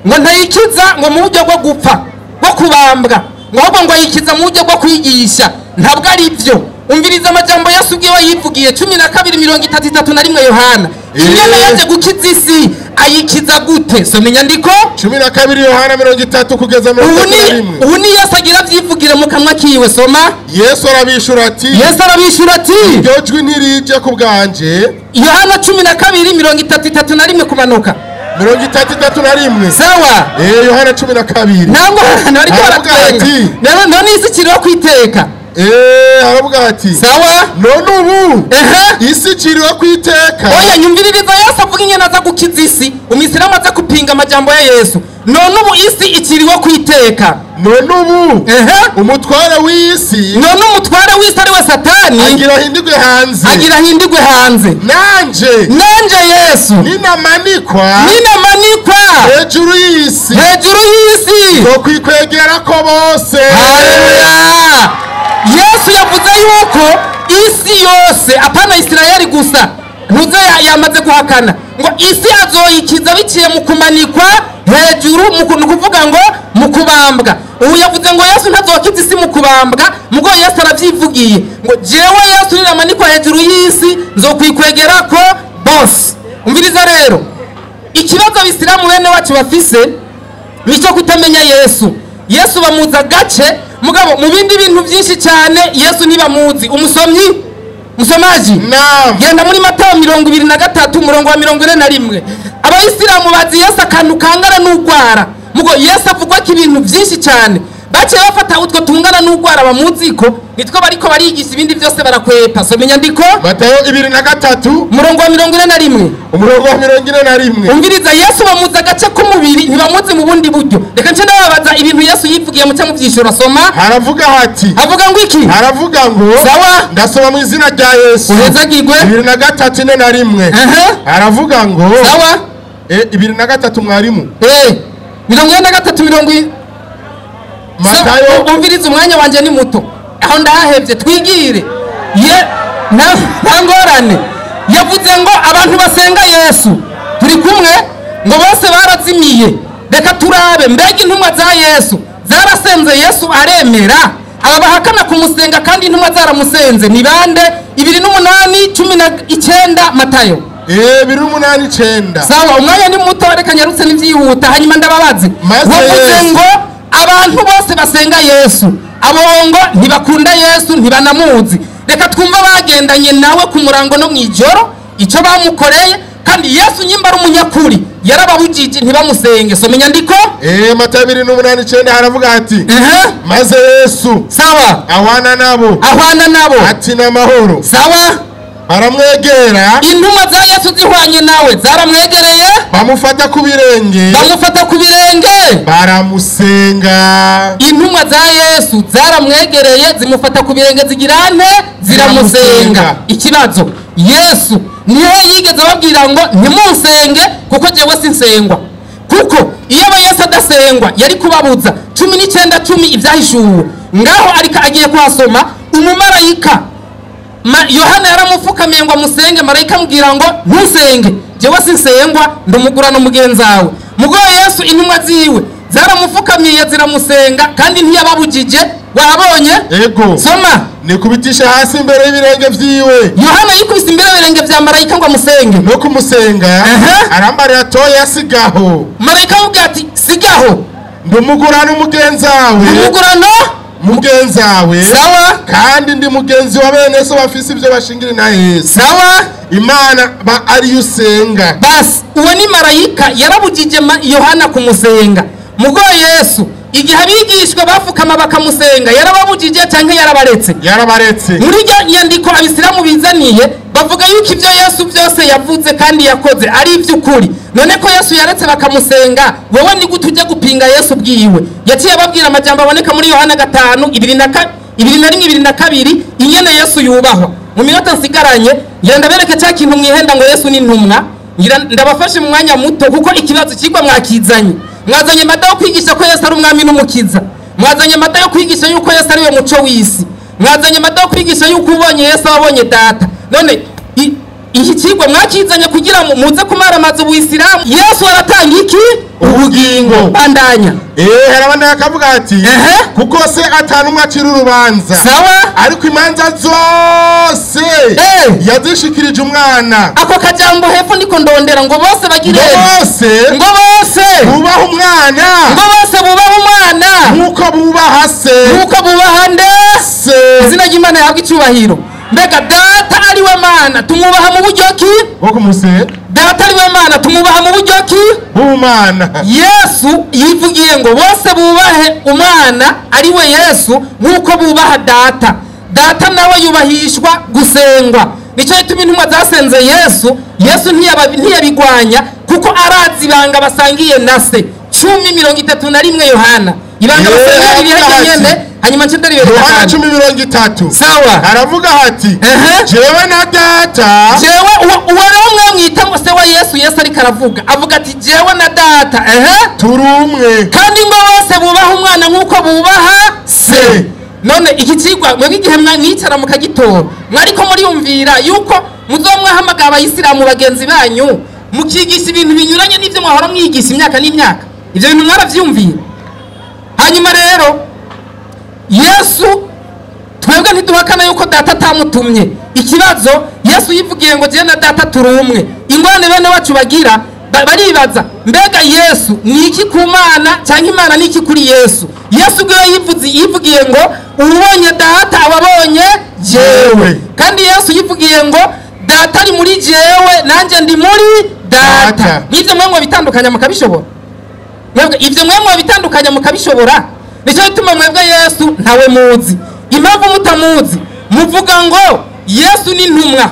ngo ntayikiza ngo mu buryo bwo gupfa, bwo kubambwa, ngo ahubwo ngo ayikiza mu buryo bwo kwigisha. Ntabwo ari byo. Umviriza amajambo Yesu ubwiwe yivugiye 12:31 Yohana. Ingene yaje gukiza isi ayikiza gute? Soma inyandiko. 12 Yohana 30 kugeza 31. Ubu ni Yesu agira avyivugire mu kanwa kiwe. Soma. Yesu arabishura ati, Yesu arabishura ati, iryo jwi ntirije ku bwanje. Yohana 12:31 kumanuka. 31. Sawa. Yohana 12. Nangwa ariko baratwenga. Rero none isi kiriho kwiteka. Aravuga ati, sawa, none ubu isi kiriho kwiteka. Oya, nyumviririza Yesu avuga ingene aza gukiza isi. Umwisilamu aza kupinga amajambo ya Yesu. None ubu isi ikiriho kwiteka. None ubu umutware w'isi, none umutware w'isi ari we Satani, agira ahindigwe hanze, agira ahindigwe hanze. Nanje Yesu ninamanikwa hejuru y'isi, hejuru y'isi, nzokwikwegera ko bose. Haleluya. Yesu yavuze yuko isi yose, apana Isirayeli gusa, ntuze yamaze guhakana ngo isi azoyikiza biciye mu kumanikwa hejuru, mu kuvuga ngo mu kubambwa. Ubu yavuze ngo Yesu ntazokiza isi mu kubambwa, mugo Yesu aravyivugiye ngo jewe Yesu niramanikwa hejuru y'isi nzokwikwegera ko bose. Umviriza rero, ikibazo abisilamu bene wacu bafise nicyo kutamenya Yesu. Yesu bamuza gace, mugabo mu bindi bintu byinshi cyane Yesu ntibamuzi. Umusomyi, musomaji, naam, genda muri Matayo 23 umurongo wa 41. Abayisilamu bazi Yesu akantu kangana n'ugwara, mugo Yesu avugwa ko ibintu byinshi cyane. Baciye bafata utwo tungana n'ugwara bamuziko, nitwo bariko barigisha ibindi byose barakwepa. Soma inyandiko. Matayo 23 umurongo wa 41. Umurongo wa 41. Umviriza, Yesu bamuza agace k'umubiri, ntibamuzi mu bundi buryo. Reka nce ndababaza ibintu Yesu yivugiye muce muvyishura. Soma. Haravuga hati, avuga ngo iki? Haravuga ngo, sawa, ndasoma mu izina rya Yesu. Uhezagirwe. 23 41. Haravuga ngo, sawa, 23 mwarimu. 43 Matayo. Umviriza, umwanya wanje ni muto, aho ndahevye twigire. Ye nta ngorane. Yavuze ngo abantu basenga Yesu turi kumwe, ngo bose barazimiye. Reka turabe mbega intumwa za Yesu zarasenze Yesu aremera. Aba bahakana kumusenga kandi intumwa zaramusenze ni bande? 28 19 Matayo. 28 9. Sawa, umwanya ni muto, reka nyarutse n'ivyihuta. Hanyuma ndababaze, wavuze ngo abantu bose basenga Yesu, abongo ntibakunda Yesu, ntibanamuzi. Reka twumva bagendanye nawe ku murango no mwijoro icyo bamukoreye, kandi Yesu nyimba ari umunyakuri yarababujije ntibamusenge. Soma inyandiko. Matayo 28 9 haravuga ati, maze Yesu, sawa, ahwana nabo, ahwana nabo, ati n'amahoro. Sawa, baramwegera. Intumwa za Yesu zihwanye nawe zaramwegereye, bamufata ku birenge, bamufata ku birenge, baramusenga. Intumwa za Yesu zaramwegereye zimufata ku birenge zigirane ziramusenga. Ikibazo, Yesu niyo yigeze ababwira ngo ntimusenge kuko jewe sinsengwa? Kuko iyo aba Yesu adasengwa yari kubabuza. 19:10 ibyahishuwe ngaho, ariko agiye kuhasoma. Umumarayika Yohana yaramufukamiye ngo amusenge, marayika amubwira ngo ntusenge, jewe sinsengwa, ndumugurano mugenzi wawe. Mugo Yesu intumwa ziwe zaramufukamiye ziramusenga kandi ntiyababujije. Wabonye? Ego. Soma. Nikubitisha hasi imbere y'ibirenge vyiwe. Yohana yikubise imbere y'ibirenge vya marayika ngo amusenge. No kumusenga. Arambarira toya sigaho. Marayika amubwira ati sigaho, ndumugurano mugenzi wawe. Ndumugurano mugenzi wawe. Sawa. Kandi ndi mugenzi wa bene so bafise ivyo bashingira na Yesu. Sawa. Imana ba ari usenga. Bas, uwo ni marayika yarabujije Yohana kumusenga. Mugo Yesu igihe abigishwa bafukama bakamusenga yarababujije canke yarabaretse? Yarabaretse. Muri rya nyandiko abisilamu bizaniye bavuga yuko ivyo Yesu byose yavuze kandi yakoze ari ivy'ukuri. None ko Yesu yaretse bakamusenga, wowe ni gute ujya gupinga Yesu bwiwe? Yaciye ababwira amajambo aboneka muri Yohana 5 21 22 ingene Yesu yubahwa. Mu minota nsigaranye ngenda bereke cya kintu mwihenda ngo Yesu ni intumwa. Ngira ndabafashe mu mwanya muto kuko ikibazo kigwa mwakizanye. Mwazanye mada yo kwigisha ko Yesu ari umwami n'umukiza. Mwazanye mada yo kwigisha yuko Yesu ari we muco w'isi. Mwazanye mada yo kwigisha yuko ubonye Yesu abonye data. None iki kigwa mwakizanye kugira ngo muze kumaramaza ubuyisilamu. Yesu aratanga iki? Ubugingo. Bandanya. Harabandanya akavuga ati kuko se atanumwe acira urubanza. Sawa. Ariko imanza zose yazishikirije umwana. Ako kajambo hepfo niko ndondera ngo bose bagire bose, ngo bose bubaha umwana, ngo bose bubaha umwana nkuko bubaha se, nkuko bubaha nde se. Izina ry'Imana yahabwa icyubahiro. Mbega data ari we Mana tumwubaha mu buryo ki? Bwo kumuse. Data ari we Mana tumwubaha mu buryo ki? Bw'Umwana. Yesu yivugiye ngo bose bubahe umwana ari we Yesu nkuko bubaha data. Data nawe yubahishwa gusengwa. Nicyo gituma intumwa zasenze Yesu. Yesu ntiyabigwanya kuko arazi ibanga basangiye na se. 10:31 Yohana. Ibanga basangiye riri nyene, hanyuma nce ndaribereka. Yohana 10:30. Sawa. Aravuga ati jewe na data. Jewe uwo rero mwita ngo se wa Yesu. Yesu ariko aravuga, avuga ati jewe na data turi umwe, kandi ngo bose bubaha umwana nkuko bubaha se. None iki kigwa mwebwe igihe mwicara mukagitora mwariko muriyumvira yuko muzomwahamagara abayisilamu bagenzi banyu mukigisha ibintu binyuranye n'ivyo mwahora mwigisha imyaka n'imyaka. Ivyo bintu mwaravyumvira. Hanyuma rero Yesu twebwe ntiduhakana yuko data atamutumye. Ikibazo Yesu yivugiye ngo jewe na data turi umwe. Ingorane bene wacu bagira baribaza mbega Yesu ni iki ku Mana cyangwa Imana ni iki kuri Yesu? Yesu ubwo yivugiye ngo ubonye data ababonye jewe. Kandi Yesu yivugiye ngo data ari muri jewe nanjye ndi muri data. Nivyo mwe bitandukanya mukabishobora. Mwebwe ivyo mwe bitandukanya mukabishobora. Nicyo gituma mwebwe Yesu ntawe muzi. Impamvu mutamuzi muvuga ngo Yesu ni ntumwa.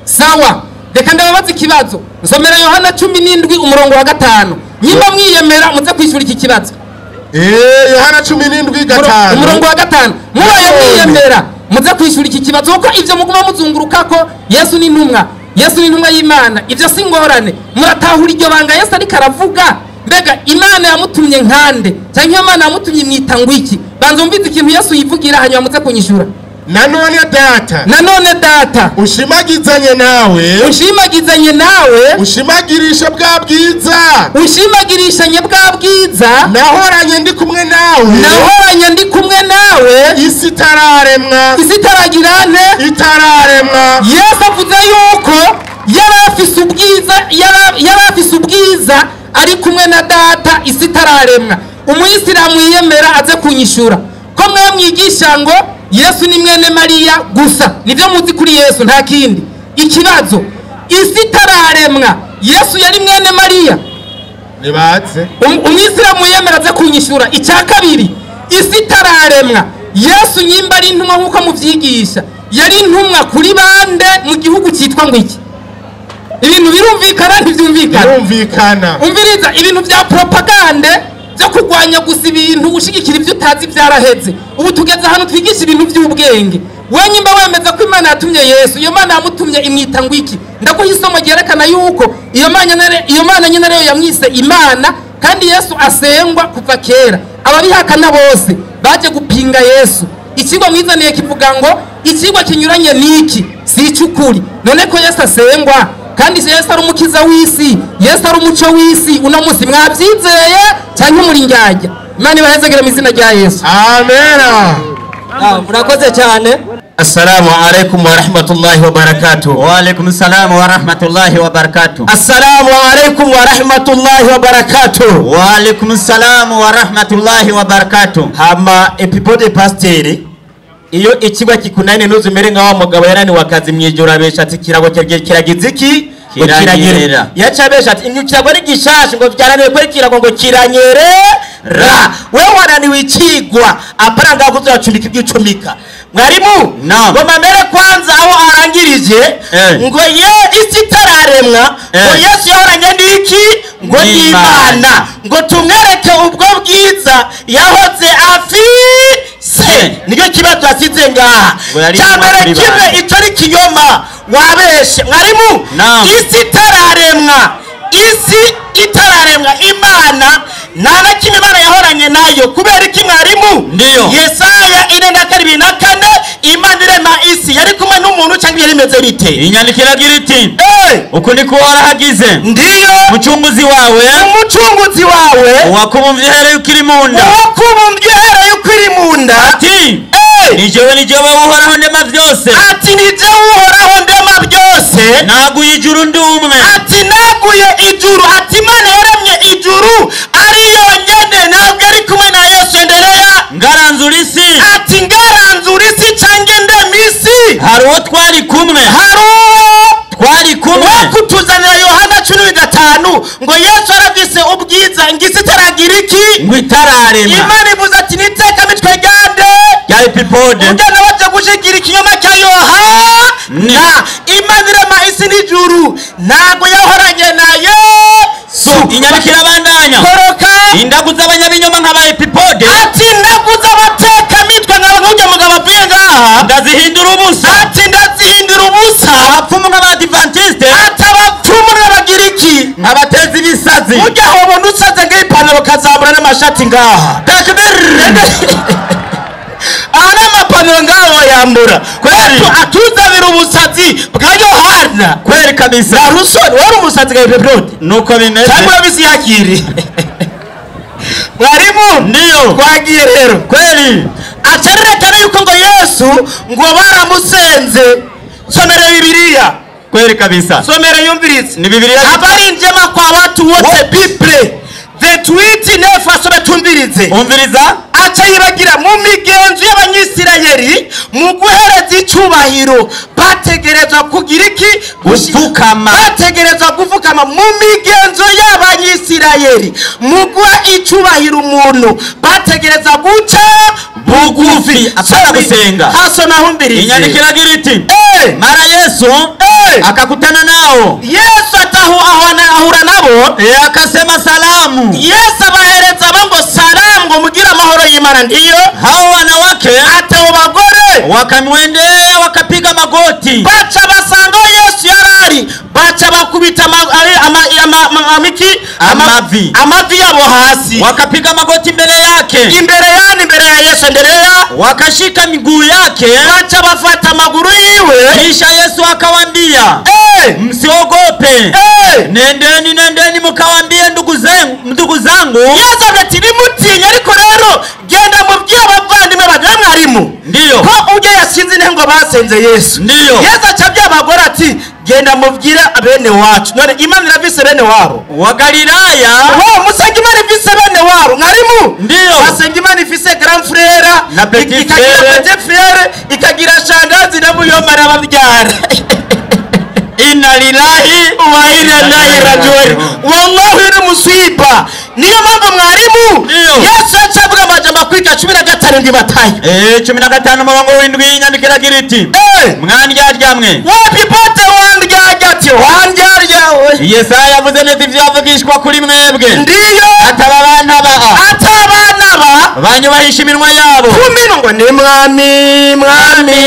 Sawa. Reka ndababaza ikibazo. Nsomera Yohana 17 umurongo wa 5. Nyimba mwiyemera muze kwishura iki kibazo. Yohana 17:5. Umurongo wa 5. Mubaye mwiyemera muze kwishura iki kibazo kuko ivyo muguma muzunguruka ko Yesu ni ntumwa. Yesu ni ntumwa y'Imana. Ivyo si ngorane. Muratahura iryo banga Yesu ariko aravuga. Mbega Imana yamutumye nkande cyangwa Imana yamutumye mwita ngo iki? Banza umvize ikintu Yesu yivugira hanyuma muze kunyishura. Nanone data, nanone data ushimagizanye nawe, ushimagizanye nawe, ushimagirisha bwa bwiza, ushimagirishanye bwa bwiza, nahoranye ndi kumwe nawe, nahoranye ndi kumwe nawe, isi itararemwa, isi itaragirane, itararemwa. Yesu avuze yuko yarafise ubwiza, yarafise ubwiza ari kumwe na data isi itararemwa. Umuyisilamu yiyemera aze kunyishura ko mwe mwigisha ngo Yesu ni mwene Mariya gusa, nivyo muzi kuri Yesu nta kindi. Ikibazo, isi itararemwa Yesu yari mwene Mariya? Nibatse. Umuyisilamu yiyemera aze kunyishura. Icya kabiri, isi itararemwa Yesu nyimba ari intumwa nkuko muvyigisha, yari intumwa kuri bande mu gihugu cyitwa ngo iki? Ibintu birumvikana ntivyumvikana? Birumvikana. Umviriza ibintu vya propagande byo kurwanya gusa ibintu ushigikira ibyo utazi byaraheze. Ubu tugeze hano twigisha ibintu by'ubwenge. We nyimba wemeza ko Imana yatumye Yesu, iyo Mana yamutumye imwita ngo iki? Ndaguha isomo ryerekana yuko iyo Mana nyine rero yamwise Imana, kandi Yesu asengwa kuva kera. Ababihakana bose baje gupinga Yesu. Ikigwa mwizaniye kivuga ngo ikigwa kinyuranye niki si icy'ukuri. None ko Yesu asengwa kandi Yesu ari umukiza w'isi, Yesu ari umuco w'isi, uno munsi mwabyizeye cyangwa muri njyajya? Imana ibahezegere mu izina rya Yesu. Amena. Murakoze cyane. Assalamu alaikum wa rahmatullahi wa barakatuh. Wa alaikum salam wa rahmatullahi wa barakatuh. Assalamu alaikum wa rahmatullahi wa barakatuh. Wa alaikum salam wa rahmatullahi wa barakatuh. Hama epipode pasteri iyo ikigwa kikunani ntuzumere nka wa mugabo yaraniwe akazi mwijoro abesha ati kirago kiragize iki? Kiranyerera. Yaca abesha ati ikirago ari gishasha ngo byarananiwe kweri kirago ngo kiranyerera. Wewe wananiwe ikigwa aparanga kuzacumbika ibyo ucumika. Mwarimu ngo mamere kwanza aho arangirije ngo ye isi itararemwa ngo Yesu yahoranye n'iki? Ngo n'Imana. Ngo tumwereke ubwo bwiza yahoze afise. Nicyo kibazo asize ngaha. Cyambere kimwe ico ari kinyoma wabeshe. Mwarimu isi itararemwa, isi itararemwa Imana nta na kimwe Imana yahoranye nayo. Kubera iki mwarimu? Ndiyo. Yesaya 4:24 Imana irema isi yari kumwe n'umuntu cyangwa yari imeze bite? Inyandiko iragira iti: uku niko warahagize, Ndiyo. Mucunguzi wawe, Umucunguzi wawe, uwakubumbye uhereye ukiri mu nda, uwakubumbye uhereye ukiri mu nda, ati: ni jewe, ni jewe Uhoraho ndema vyose, Ati: ni jewe Uhoraho ndema byose, naguye ijuru ndi umwe, Ati: naguye ijuru. Ati: Imana yaremye ijuru ari yonyene, ntabwo ari kumwe na Yesu. Endelea. Ngaranzura isi, Ati: ngaranzura isi cange ndema isi, hari uwo twari kumwe, hari uwo twari kumwe. Kutuzanira Yohana 15 ngo Yesu arafise ubwiza ngisi itaragira iki? Ngo itararema. Imana ivuze ati: niteka mitwe ryande? Rya Epipode. Ujyana baje gushigira ikinyoma cya Yohana. Imana irema isi n'ijuru ntabwo yahoranye na Yesu. Inyandiko irabandanya: Koroka. Indagu z'abanyabinyoma nk'aba Epipode, Ati: ndaguze abatekamitwe nkaba nk'ujya mugabo avuye ngaha, ndazihindura ubusa, Ati: ndazihindura ubusa, abapfumu nk'abadivantisite, Ati: abapfumu n'Abagiriki, nk'abateza ibisazi. Ujya hobona usaze ng'ipantaro kazamura n'amashati ngaha. Takbir! Aha n'amapantaro ngaha wayambura. Kweli. Atuzanira ubusazi bwa Yohana. Kweli kabisa. Na rusoni wari umusazi bwa Epipode, Nuko bimeze. Cyangwa urabizi yakiri mwarimu? Ndiyo. Twagiye rero. Kweli. Acarerekana yuko ngo Yesu ngo baramusenze. Somere Bibiliya. Kweli kabisa. Somere, yumviritse. Ni Bibiliya. Habari njema kwa watu wote, Bible 28 neuf. Asome tumvirize. Umviriza. Aca yibagira mu migenzo y'Abanyisirayeli, mu guhereza icubahiro bategerezwa kugira iki? Gupfukama. Bategerezwa gupfukama. Mu migenzo y'Abanyisirayeli, mu guha icubahiro umuntu bategereza guca bugufi, apana gusenga. Hasoma humbirize. Inyandiko iragira iti: mara Yesu akakutana nao, Yesu atahu ahura nabo, akasema salamu. Yesu abahereza abo ngo salamu, ngo mugire amahoro y'Imana. Ndiyo. Hao wanawake Ati abo bagore wakamwendea wakapiga magoti, baca basanga aho Yesu yarari, baca bakubita amiki Amavi. Amavi yabo hasi, wakapiga magoti mbele yake, imbere yani imbere ya Yesu. Endelea. Wakashika miguu yake. Baca bafata amaguru yiwe. Kisha Yesu akawambia, msiogope, nendeni, nendeni mukawambie ndugu zangu, ndugu zangu. Yesu ati: nimutinye, ariko rero genda mubwire abavandimwe bagira. Mwarimu, Ndiyo. ko ujya yasinze intebe ngo basenze Yesu? Ndiyo. Yesu aca abwira abagore ati: genda mubwire bene wacu. None Imana irafise bene wabo? Wa Galilaya. Wo musenga Imana ifise bene wabo, mwarimu? Ndiyo. Basenga Imana ifise grand frère Na petit ikagira frère. Petit frère, ikagira shangazi na muyomba n'ababyara. Inna lillahi wa inna ilaihi rajiun. Wallahi ni musiba. Niyo mpamvu, mwarimu, Ndiyo. Yesu yaca avuga amajambo akurikira, 15 ndi Matayo. 15 umurongo w'indwi, inyandiko iragira iti: mwandyarya Wapipote wandyarya, ati wandyarya we, Yesaya yavuze neza ivyo yavugishwa kuri mwebwe, Ndiyo. ataba abana ba Atabana ba banyubahisha iminwa yabo, kumino ngo ni mwami, mwami,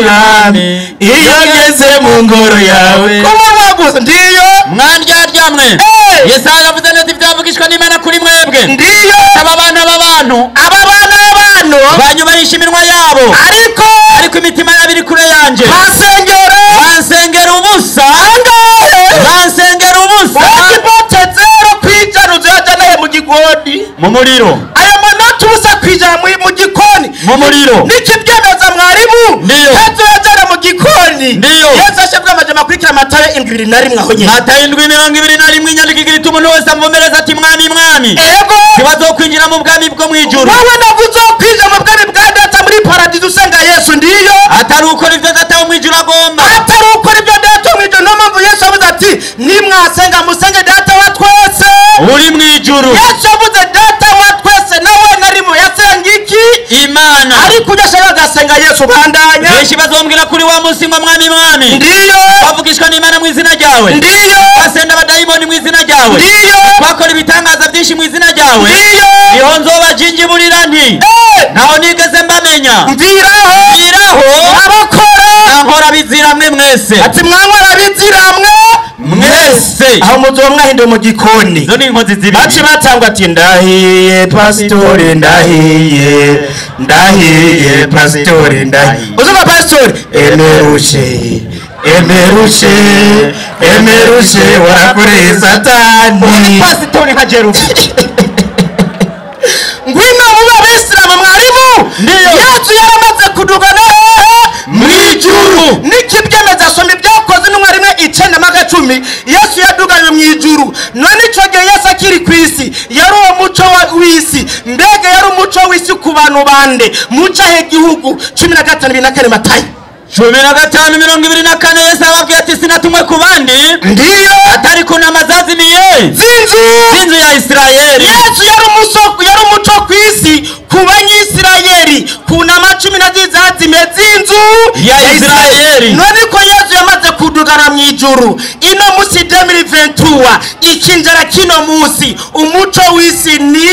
mwami, iyo ngeze mu ngoro yawe kumunwa gusa. Ndiyo. Mwandyarya mwe, Yesaya yavuze neza ivyo yavugishwa n'Imana kuri mwebwe, Ndiyo. ataba abana b'abantu, Aba bana b'abantu banyubahisha iminwa yabo, ariko ariko imitima yabo iri kure yanje, basengera bansengera ubusa, angahe? Bansengera ubusa. Wakipote 0% uzoyajanaye mu gikoni, Mu muriro. Aya manota 0% mu gikoni. Mu muriro. Nikibyemeza, mwarimu? Ndiyo. Kazoyajana mu gikoni. Ndiyo. Yesu ashabwa amajambo akurikira, Matayo 7:21 aho nyene. Matayo 7:21, inyandiko igira iti: umuntu wese amvomereza ati: mwami, mwami, Ego. ntibazokwinjira mu bwami bwo mu ijuru, Wowe ntabwo uzokwinjira mu bwami bwa Data muri paradizo usenga Yesu. Ndiyo. Atari ukora ivyo Data wo mu ijuru agomba. Atari ukora ibyo Data wo mu ijuru. Niyo mpamvu Yesu avuze ati: nimwasenga musenge Data wa twese uri mu ijuru. Yesu yavuze Data wa twese, nawe narimo yasenga iki? Imana. Ariko ujya ashaka agasenga Yesu. Bandanya. Benshi bazombwira kuri wa munsi ngo: mwami, mwami, Ndiyo. twavugishwa n'Imana mu izina ryawe, Ndiyo. twasenda abadayimoni mu izina ryawe, Ndiyo. twakora ibitangaza byinshi mu izina ryawe. Ndiyo. Niho nzobajinjiburira nti: ntaho nigeze mbamenya. Mviraho. Mviraho, Abakora mwankora bizira mwe mwese. Ati: mwankora biziramwe Mwese. Aho muzoba mwahinduye mu gikoni. Izo ni inkozi zibiri. Baci batangwa ati: ndahiye pasitori, ndahiye. Ndahiye pasitori, ndahiye. Uzuka pasitori, emerushe, emerushe, emerushe, warakoreye satani. Pasitori nka Jerufu. Ngwino mube abisilamu mwarimu. Ndiyo. Yesu yaramaze kudugana hehe? Mw'ijuru. N'ikibyemeza soma ibyakoze n'umwe rimwe icenda maga cumi. Yesu yaduganywe mw'ijuru. None ico gihe Yesu akiri ku isi yari uwo muco w'isi. Mbega yari umuco w'isi ku bantu bande? Mucahe gihugu 15:24 Matayo. 15:24 Yesu ababwiye ati sinatumwe ku bandi. Ndiyo. Atari ku ntama zazimiye. Z'inzu. Z'inzu ya Isirayeli. Yesu yari umusoko, yari umuco ku isi ku banyisirayeli, ku ntama cumi na zibiri zazimiye z'inzu ya Isirayeli. None ko Yesu yamaze kudugana mu ijuru ino musi 2023 ikinjira kino musi umuco w'isi ni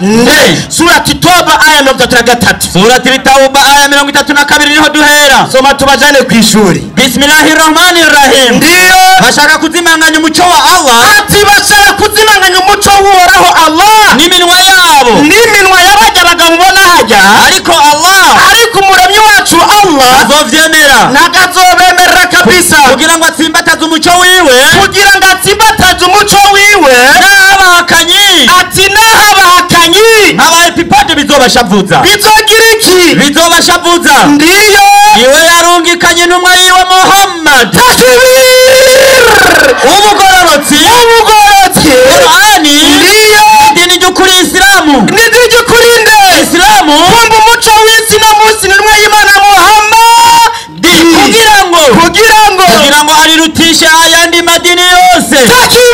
nde? Surati Toba aya 33. Surati Tauba aya 32 niho duhera. Soma tubajane ku ishuri. Bismillahirrahmanirrahim. Ndiyo. Bashaka kuzimanganya umuco wa Allah. Ati bashaka kuzimanganya umuco w'Uhoraho Allah n'iminwa yabo. N'iminwa y'abajya bagabo ubona hajya. Ariko Allah, ariko umuremyi wacu Allah azovyemera. Nagazobemerera kabisa. Kugira ngo atsimbataze umuco wiwe. Kugira ngo atsimbataze umuco wiwe. N'abahakanyi. Ati n'abahakanyi. Nk'abaepipade bizobashavuza. Bizogira iki? Bizobashavuza. Ndiyo. Iwe yarungikanye intumwa yiwe Muhammad. Takbir! Ubugororotsi. Ubugororotsi. Qur'ani. Ndiyo. Idini ry'ukuri Isilamu. N'idini ry'ukuri nde? Isilamu. Kumva umuco w'isi no munsi n'intumwa y'Imana Muhammad. Kugira ngo. Kugira ngo. Kugira ngo arirutishe ayandi madini yose. Takbir!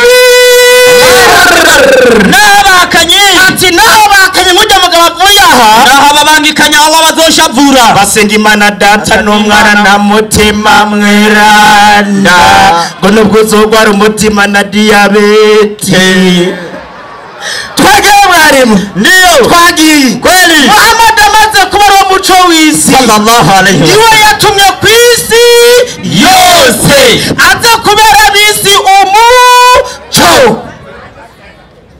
N'abahakanyi. Ati n'abahakanyi mujya mugabo avuye aha. Naho ababangikanya Allah bazoshavura. Basenga Imana data n'umwana na mutima mweranda. Ngo nubwo uzogwara umutima na diyabete. Twagiye mwarimu. Ndiyo. Twagiye. Kweli. Muhammad amaze kuba ari umuco w'isi. Sallallahu alayhi wa Niwe yatumye ku isi yose. Aza kubera ab'isi umuco.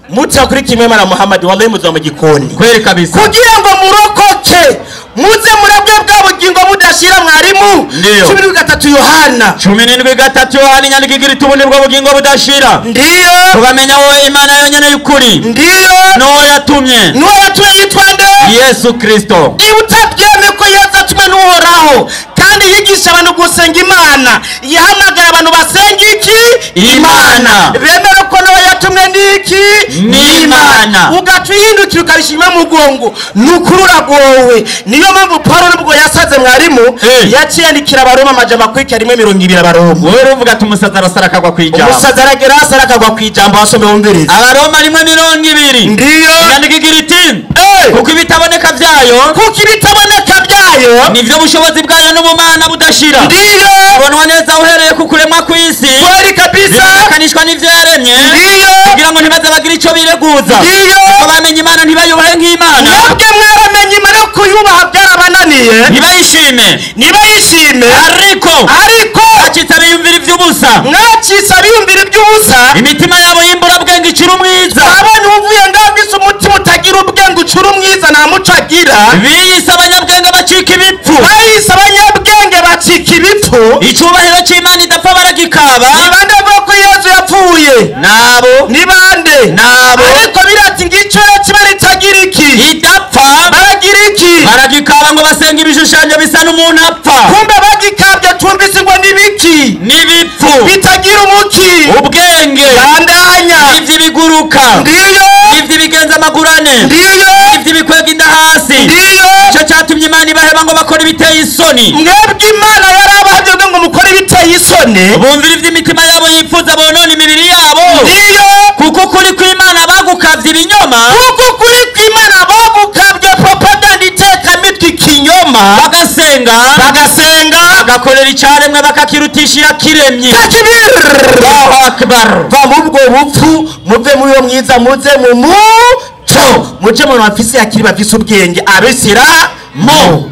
Muta kuri kimwe mana Muhammad wallahi muza mu gikoni. Kweli kabisa. Kugira ngo murokoke muze murabwe bwa bugingo budashira mwarimu. Ndiyo. 13 Yohana. 13 Yohana inyandiko igira iti ubu nibwo bugingo budashira. Ndiyo. Tubamenya wowe Imana yonyene y'ukuri. Ndiyo. N'uwo yatumye. N'uwo yatumye yitwa nde? Yesu Kristo. Niba utabyemeye ko Yesu atumwe n'Uhoraho kandi yigisha abantu gusenga Imana, yahamagara abantu basenga iki? Imana. Bemera ko nawe yatumwe n'iki? N'Imana. Ugaca uhindukira ukabishima mugongo, ni ukuri uragowe. Niyo mpamvu Paulo nubwo yasaze mwarimu, yaciye yandikira Abaroma amajambo akurikira 1:20 Abaroma. Wowe uruvuga ati umusazi arasara akagwa ku ijambo. Umusazi aragera hasi akagwa ku ijambo, wasome wumvirize. Abaroma 1:20. Ndiyo. Inyandiko igira iti kuko ibitaboneka byayo, kuko ibitaboneka byayo nivyo bushobozi bwayo n'ubumana budashira. Ndiyo. Bibonwa neza uhereye ku kuremwa kw'isi. Kweli kabisa. Bimenyekanisha n'ivyo yaremye. Ndiyo. Kugira ngo ntibaze bagire ico bireguza. Ndiyo. Kuko bamenye Imana ntibayubahe nk'Imana. Mwebwe mwaramenye Imana kuyubaha byarabananiye. Ntibayishime. Ntibayishime. Ariko. Ariko. Mwacitse abiyumvira ivy'ubusa. Mwacitse abiyumvira ivy'ubusa. Imitima yabo y'imburabwenge icura umwiza. Abonye uvuye ngaho umutima utagira ubwenge ucura umwiza nta muco agira. Biyise abanyabwenge bacika ibipfu. Bayise abanyabwenge bacika ibipfu. Icubahiro c'Imana idapfa baragikaba. Ni bande bavuga ko Yesu yapfuye? Nabo. Ni bande? Nabo. Ariko birati ngico kiba ritagira iki? Idapfa. Baragira iki? Baragikaba ngo basenga ibishushanyo bisa n'umuntu apfa. Kumbe bagikabye twumvise ngo nibiki? N'ibipfu. Bitagira umuki. Ubwenge. Bandanya. Ivy'ibiguruka. Ndiyo. Ivy'ibigenza amaguru ane. Ndiyo. Ivy'ibikwega inda hasi. Ndiyo. Ico catumye Imana ibaheba ngo bakore ibiteye isoni. Mwebwe Imana yarabahavye ngo mukore ibiteye isoni. Bumvira ivy'imitima yabo yifuza bonona imibiri yabo. Ndiyo. Kuko ukuri kw'Imana bagukavye ibinyoma. Kuko ukuri kw'Imana bagukavye propaganda itekamitwe ikinyoma. Bagasenga. Bagasenga. Bagakorera icaremwe bakakirutisha irakiremye. Takbir! Allahu Akbar. Va mu bwo bupfu muve muri uwo mwiza muze mu muco. Muje mu bafise akiri bafise ubwenge abisira mu.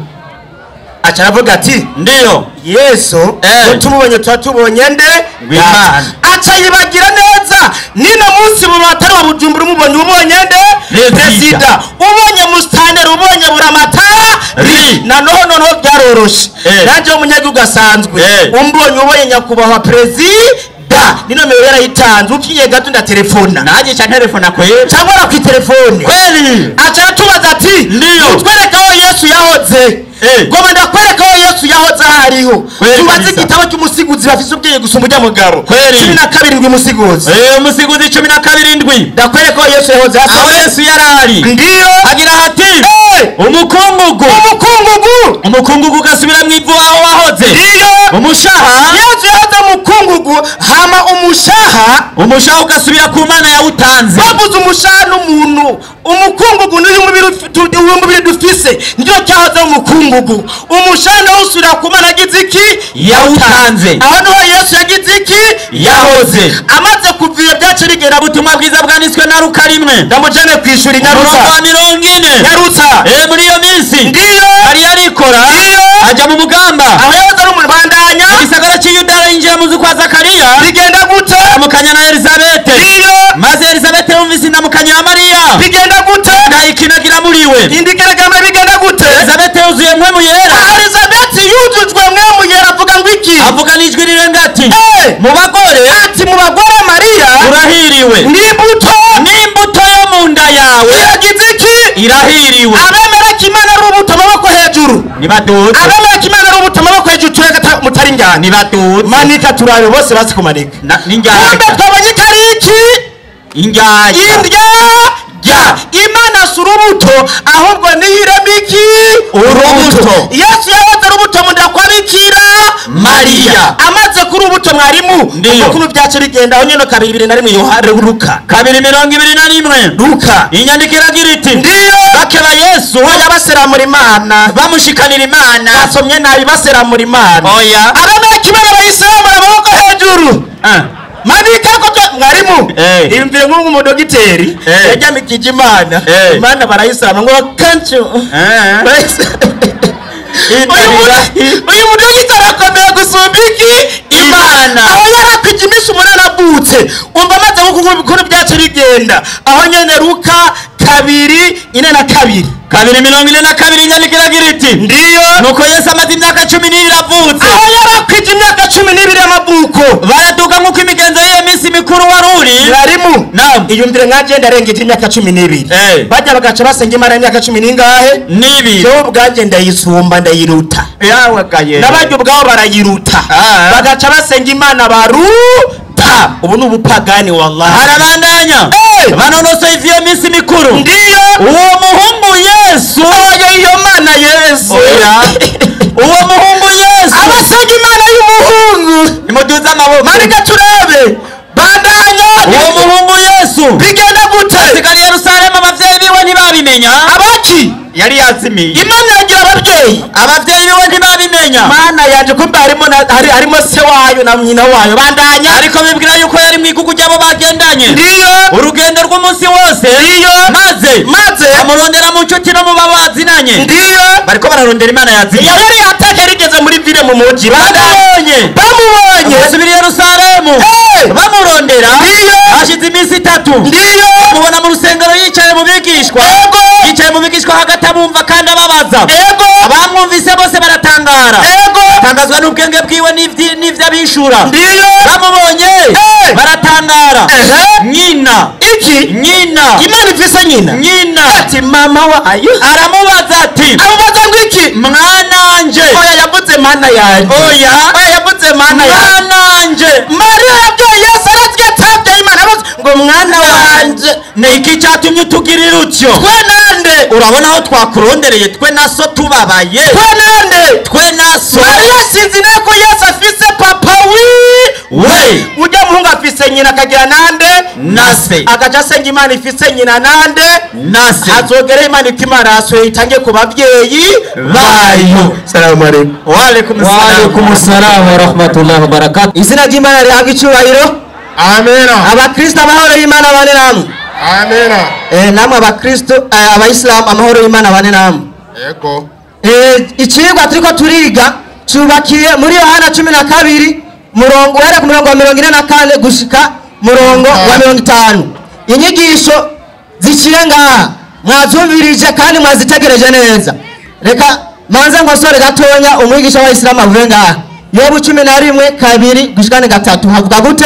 Aca aravuga ati Ndiyo. Yesu tumubonye tuba tubonye nde? Imana. Aca yibagira neza nino munsi mu batari wa Bujumbura umubonye ubonye nde? Perezida. Perezida. Ubonye mustaneri ubonye Buramatari na noneho byaroroshe. Nanjye w'umunyagihugu asanzwe umbonye, ubonye nyakubahwa perezida, ni nomero yarayitanze, ukinye gato ndatelefona. Nanjye ca telefona kweli. Cyangwa ku telefone. Kweli. Aca aratubaza ati: Ndiyo. "Utwereka aho Yesu yahoze." Ngoma ndakwereka aho Yesu yahoze aho ariho. Kweli Tubaze kabisa. igitabo cy'Umusiguzi, bafise ubwenge gusumba ujya mugabo. Kweli. 17 Umusiguzi. Umusiguzi 17. Ndakwereka aho Yesu yahoze. Aho Yesu yarari. Ndiyo. Agira hati: umukungugu, Umukungugu. umukungugu ugasubira mu ivu aho wahoze. Ndiyo. Umushaha. Yesu yahoze umukungugu, hama umushaha. Umushaha ugasubira ku Mana yawutanze. Bavuze umushaha n'umuntu, umukungugu n'uyu mubiri uyu mubiri dufise nicyo cyahoze umukungugu. Umushaha nawo usubira ku Mana yagize iki? Yawutanze. Aho niho Yesu yagize iki? Yahoze. Amaze kuva iyo, byacu bigera. Ubutumwa bwiza bwanditswe na Luka 1. Ndamujane ku ishuri. Umurongo Nyarutsa. wa 40. Nyarutsa. Muri iyo minsi Ndiyo. Mariya arikora Ndiyo. ajya mu mugamba Aho yahoze ari umuntu. Bandanya. mu gisagara cy'i Yudaya, yinjira mu nzu kwa Zakariya, Bigenda gute? aramukanya na Elizabete. Ndiyo. Maze Elizabete yumvise indamukanyo ya Mariya, Bigenda gute? ndayikinagira muri we. Indigaragamba, bigenda gute? Elizabete yuzuye Mpwemu Yera. Elizabeth yujujwe Mpwemu Yera, avuga ngo iki? Avuga n'ijwi rirenga ati: Eh! "Mu bagore Ati mu bagore Mariya urahiriwe, n'imbuto n'imbuto yo mu nda yawe iragize iki? Irahiriwe." Abemera ko Imana ari urubuto, amaboko hejuru. Nibaduze. Abemera ko Imana ari urubuto, amaboko hejuru, tureke mutari njyana. Nibaduze. Manika turabe bose bazi kumanika. N'indyarya. Kumbe twabonye ko ari iki? Indyarya. Indya rya Imana si urubuto, ahubwo niyo irema iki? Urubuto. Yesu yahoze urubuto mu nda kwa Bikira Mariya. Amaze kuri urubuto, mwarimu. Ndiyo. Uko byacu bigenda aho nyine, 2:21 Yohana, Luka. 2:21. Luka. Inyandiko iragira iti: Ndiyo. Bakeba Yesu. Oya, baseramura Imana. Bamushikanira Imana. Basomye nabi, baseramura Imana. Oya. Abemera kimwe n'abayisilamu, amaboko hejuru. Manika ko mwarimu. Iyumvire nk'ubu umudogiteri yaryamikije Imana. Imana barayisilamu ngo kancu. Uyu mudogiteri akomeye gusumba iki? Imana. Aho yarakwije iminsi 8 avutse. Umva, amaze ukuntu byacu bigenda aho nyene, Luka 2:42. 2:42, inyandiko iragira iti: Ndiyo. Nuko Yesu amaze imyaka 12 avutse, Aho yarakwije imyaka 12 y'amavuko, baraduga nk'uko imigenzo y'iyo minsi mikuru wari uri. Mwarimu. Naam. Iyumvire nkaje ndarengeje imyaka 12. Bajya bagaca basenga Imana y'imyaka cumi n'ingahe? N'ibiri. Jewe ubwanjye ndayisumba, ndayiruta. Yawagaye. N'abajya ubwabo barayiruta. Bagaca basenga Imana baruta. Ubu ni ubupagani, wallahi. Harabandanya: banonosoye ivy'iyo minsi mikuru, Ndiyo. uwo muhungu Yesu. Oya, iyo Mana Yesu. Oya. Uwo muhungu Yesu. Abasenga Imana y'umuhungu, nimuduze amaboko. Manika turebe. Bandanya. Uwo muhungu Yesu Bigenda gute? asigara i Yerusalemu, abavyeyi biwe ntibabimenya. Abaki? Yari yazimiye. Imana yagira ababyeyi? Abavyeyi biwe ntibabimenya. Mana yaje, kumbe harimo harimo se wayo na nyina wayo. Bandanya. Ariko bibwira yuko yari mu igugu ry'abo bagendanye Ndiyo. urugendo rw'umunsi wose. Ndiyo. Maze Maze bamurondera mu nshuti no mu babo bazinanye. Ndiyo. Bariko bararondera Imana yazimiye. Yari yataka, yarigeze muri ville, mu muji. Bamubonye. Bamubonye. Basubira i Yerusalemu bamurondera. Ndiyo. Hashize iminsi 3, Ndiyo. bamubona mu rusengero yicaye mu bigishwa, yicaye mu bigishwa hagati, abumva kandi ababaza. Abamwumvise bose baratangara, batangazwa n'ubwenge bwiwe n'ivyo abishura. Ndiyo. Bamubonye baratangara. Nyina. Iki? Nyina. Imana ifise nyina? Nyina. Ati mama wayo. Aramubaza ati: Amubaza ngo iki? "Mwananje." Oya, yavuze Mana yanjye. Oya. Oya, yavuze Mana yanjye. "Mwananje." Mariya yabyaye Yesu, arazwi atabyaye Imana, aravuze ngo mwana wanje. Ni iki cyatumye utugirira utyo? Twe nande? Urabona aho twakurondereye twe na so tubabaye. Twe nande? Twe na so. Mariya sinzi ko Yesu afise papa wi we. Ujya muhungu afise nyina, akagira nande? Na se. Agaca asenga Imana ifise nyina nande? Na se. Azogera Imana ita imaraso itange ku babyeyi bayo. Salamu alaikum. Waalaikum salam. Waalaikum salam wa rahmatullahi wa barakatuh. Izina ry'Imana rihabwa icyubahiro. Amena. Abakristo, amahoro y'Imana bane namwe. Amena. Namwe abakristo, abayisilamu, amahoro y'Imana bane namwe. Yego. Icigwa turiko turiga cubakiye muri Yohana 12, murongo uhereye ku murongo wa 44 gushika murongo wa 50. Inyigisho ziciye ngaha. Mwazumvirije kandi mwazitegereje neza. Reka manze nkosore gatonya umwigisha wa Isilamu avuye ngaha. Yobu 11 2 gushikane 3 havuga gute?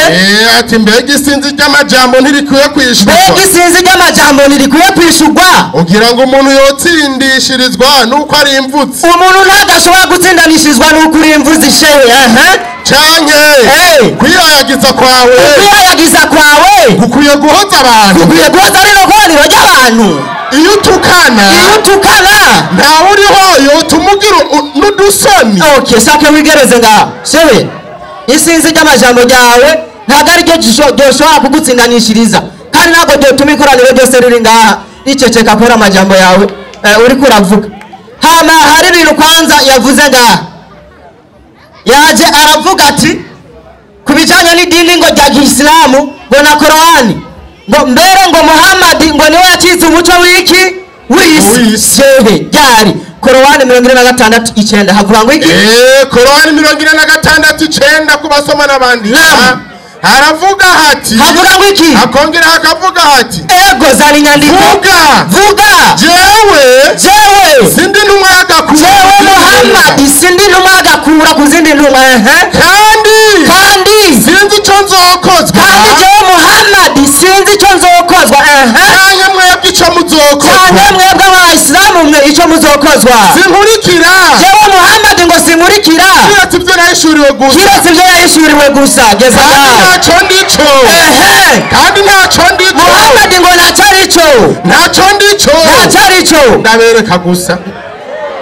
Ati mbega isinzi ry'amajambo ntirikwiye kwishurwa. Mbega isinzi ry'amajambo ntirikwiye kwishurwa. Ugira ngo umuntu yotsindishirizwa nuko ari imvutsi. Umuntu ntagashobora gutsindanishirizwa nuko uri imvuzi shehe. Canke kwihayagiza kwawe. Kwihayagiza kwawe gukwiye guhoza abantu. Gukwiye guhoza rino koraniro ry'abantu. Iyo utukana ntawe uriho yotumugira n'udusoni. Okay, sake wigereze ngaho shewe. Isinzi ry'amajambo ryawe ntabwo ari ryo ryoshobora kugutsindanishiriza, kandi ntabwo ryotuma ikoraniro ryose riri ngaha riceceka kubera amajambo yawe uriko uravuga. Hama hari ibintu kwanza yavuze ngaha, yaje aravuga ati ku bijanye n'idini ngo rya Kisilamu ngo na Korani ngo mbere ngo Muhammad ngo niwe yacitse umuco w'iki w'isi. Shehe ryari Korani 46:9 havuga ngo iki? Korani 46:9 kubasoma n'abandi. Haravuga hati. Havuga ngo iki? Akongera hakavuga hati. Ego zana inyandiko. Vuga. Jewe sindi ntumwa y'agakura. Jewe Muhammad sindi ntumwa y'agakura ku zindi ntumwa. Kandi sinzi ico nzokozwa. Kandi jewe Muhammad sinzi ico nzokozwa. Canke mwebwe ico muzokozwa. Canke mwebwe abayisilamu mwe ico muzokozwa. Sinkurikira. Jewe Muhammad ngo sinkurikira. Kiretse ivyo nahishuriwe gusa. Kiretse ivyo yahishuriwe gusa. Geza ngaho. Ntacyo ndico. Kandi ntacyo ndico. Muhammad ngo ntacyo arico. Ntacyo ndico. Ntacyo arico. Ndabereka gusa.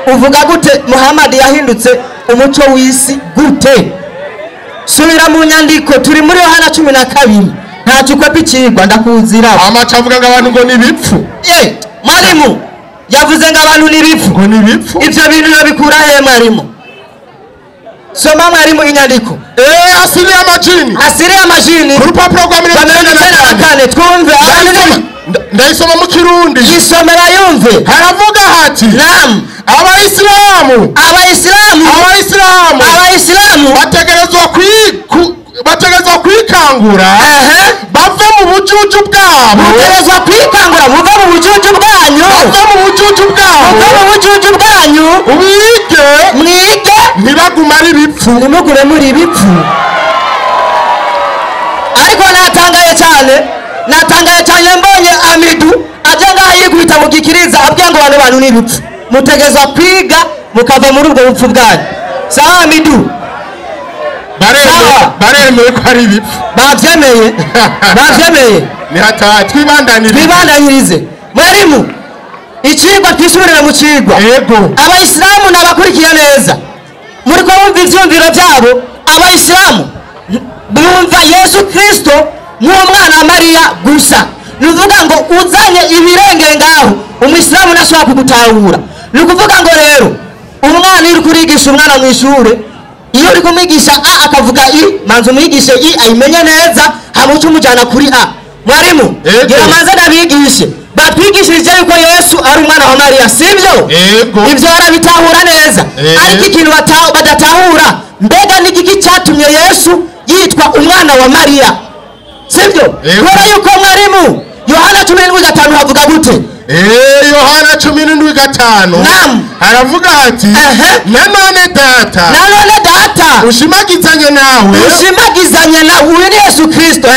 Uvuga gute Muhammad yahindutse umuco w'isi gute? Subira mu nyandiko, turi muri Yohana 12. Ntacyo ukwepa ikigwa ndakuzira. Amaca avuga ngo abantu ngo ni ibipfu. Mwarimu yavuze ngo abantu ni ibipfu. Ngo ni ibipfu. Ivyo bintu yabikura he mwarimu? Soma mwarimu inyandiko. Asili ya majini. Asili ya majini. Ku rupapuro rwa 94 twumve. Ndayisoma mu Kirundi. Yisomera yumve. Haravuga hati. Naam. Abayisilamu bategerezwa kwikangura. Bave mu bujuju bwabo. Bategerezwa kwikangura muve mu bujuju bwanyu. Bave mu bujuju bwabo. Muve mu bujuju bwanyu. Mwige. Mwige. Ntibaguma ari ibipfu. Ntimugure muri ibipfu. Ariko natangaye cyane. Natangaye cyane mbonye Amidu aje ngaha yikubita mu gikiriza abwiye ngo abantu ni ibipfu. Mutegezwa kwiga mukava muri ubwo bupfu bwanyu. Sawa Amidu? Baremeye ko ari ibipfu. Bavyemeye. Bavyemeye. Ni hata twibandanirize. Mwarimu, icigwa twisubirire mu cigwa. Yego. Abayisilamu nabakurikiye neza. Muri ko bumva ivyumviro byabo, abayisilamu bumva Yesu Kristo nk'umwana wa Mariya gusa. Nuvuga ngo uzanye ibirenge ngaho, umuyisilamu ntashobora kugutahura. Ni ukuvuga ngo rero umwana uri kurigisha umwana mu ishure, iyo uri kumwigisha a akavuga i, manza umwigishe i ayimenye neza, hama uce umujyana kuri a. Mwarimu, gira manze ndabigishe. Batwigishije yuko Yesu ari umwana wa Mariya, sibyo? Ibyo barabitahura neza. Ariko ikintu badatahura, mbega n'igiki cyatumye Yesu yitwa umwana wa Mariya? Sibyo? Kubera yuko mwarimu Yohana 17:5 havuga gute? Yohana 17:5. Naam. Haravuga hati. Nanone data. Ushimagizanye nawe. Ushimagizanye nawe. Uyu ni Yesu Kristo.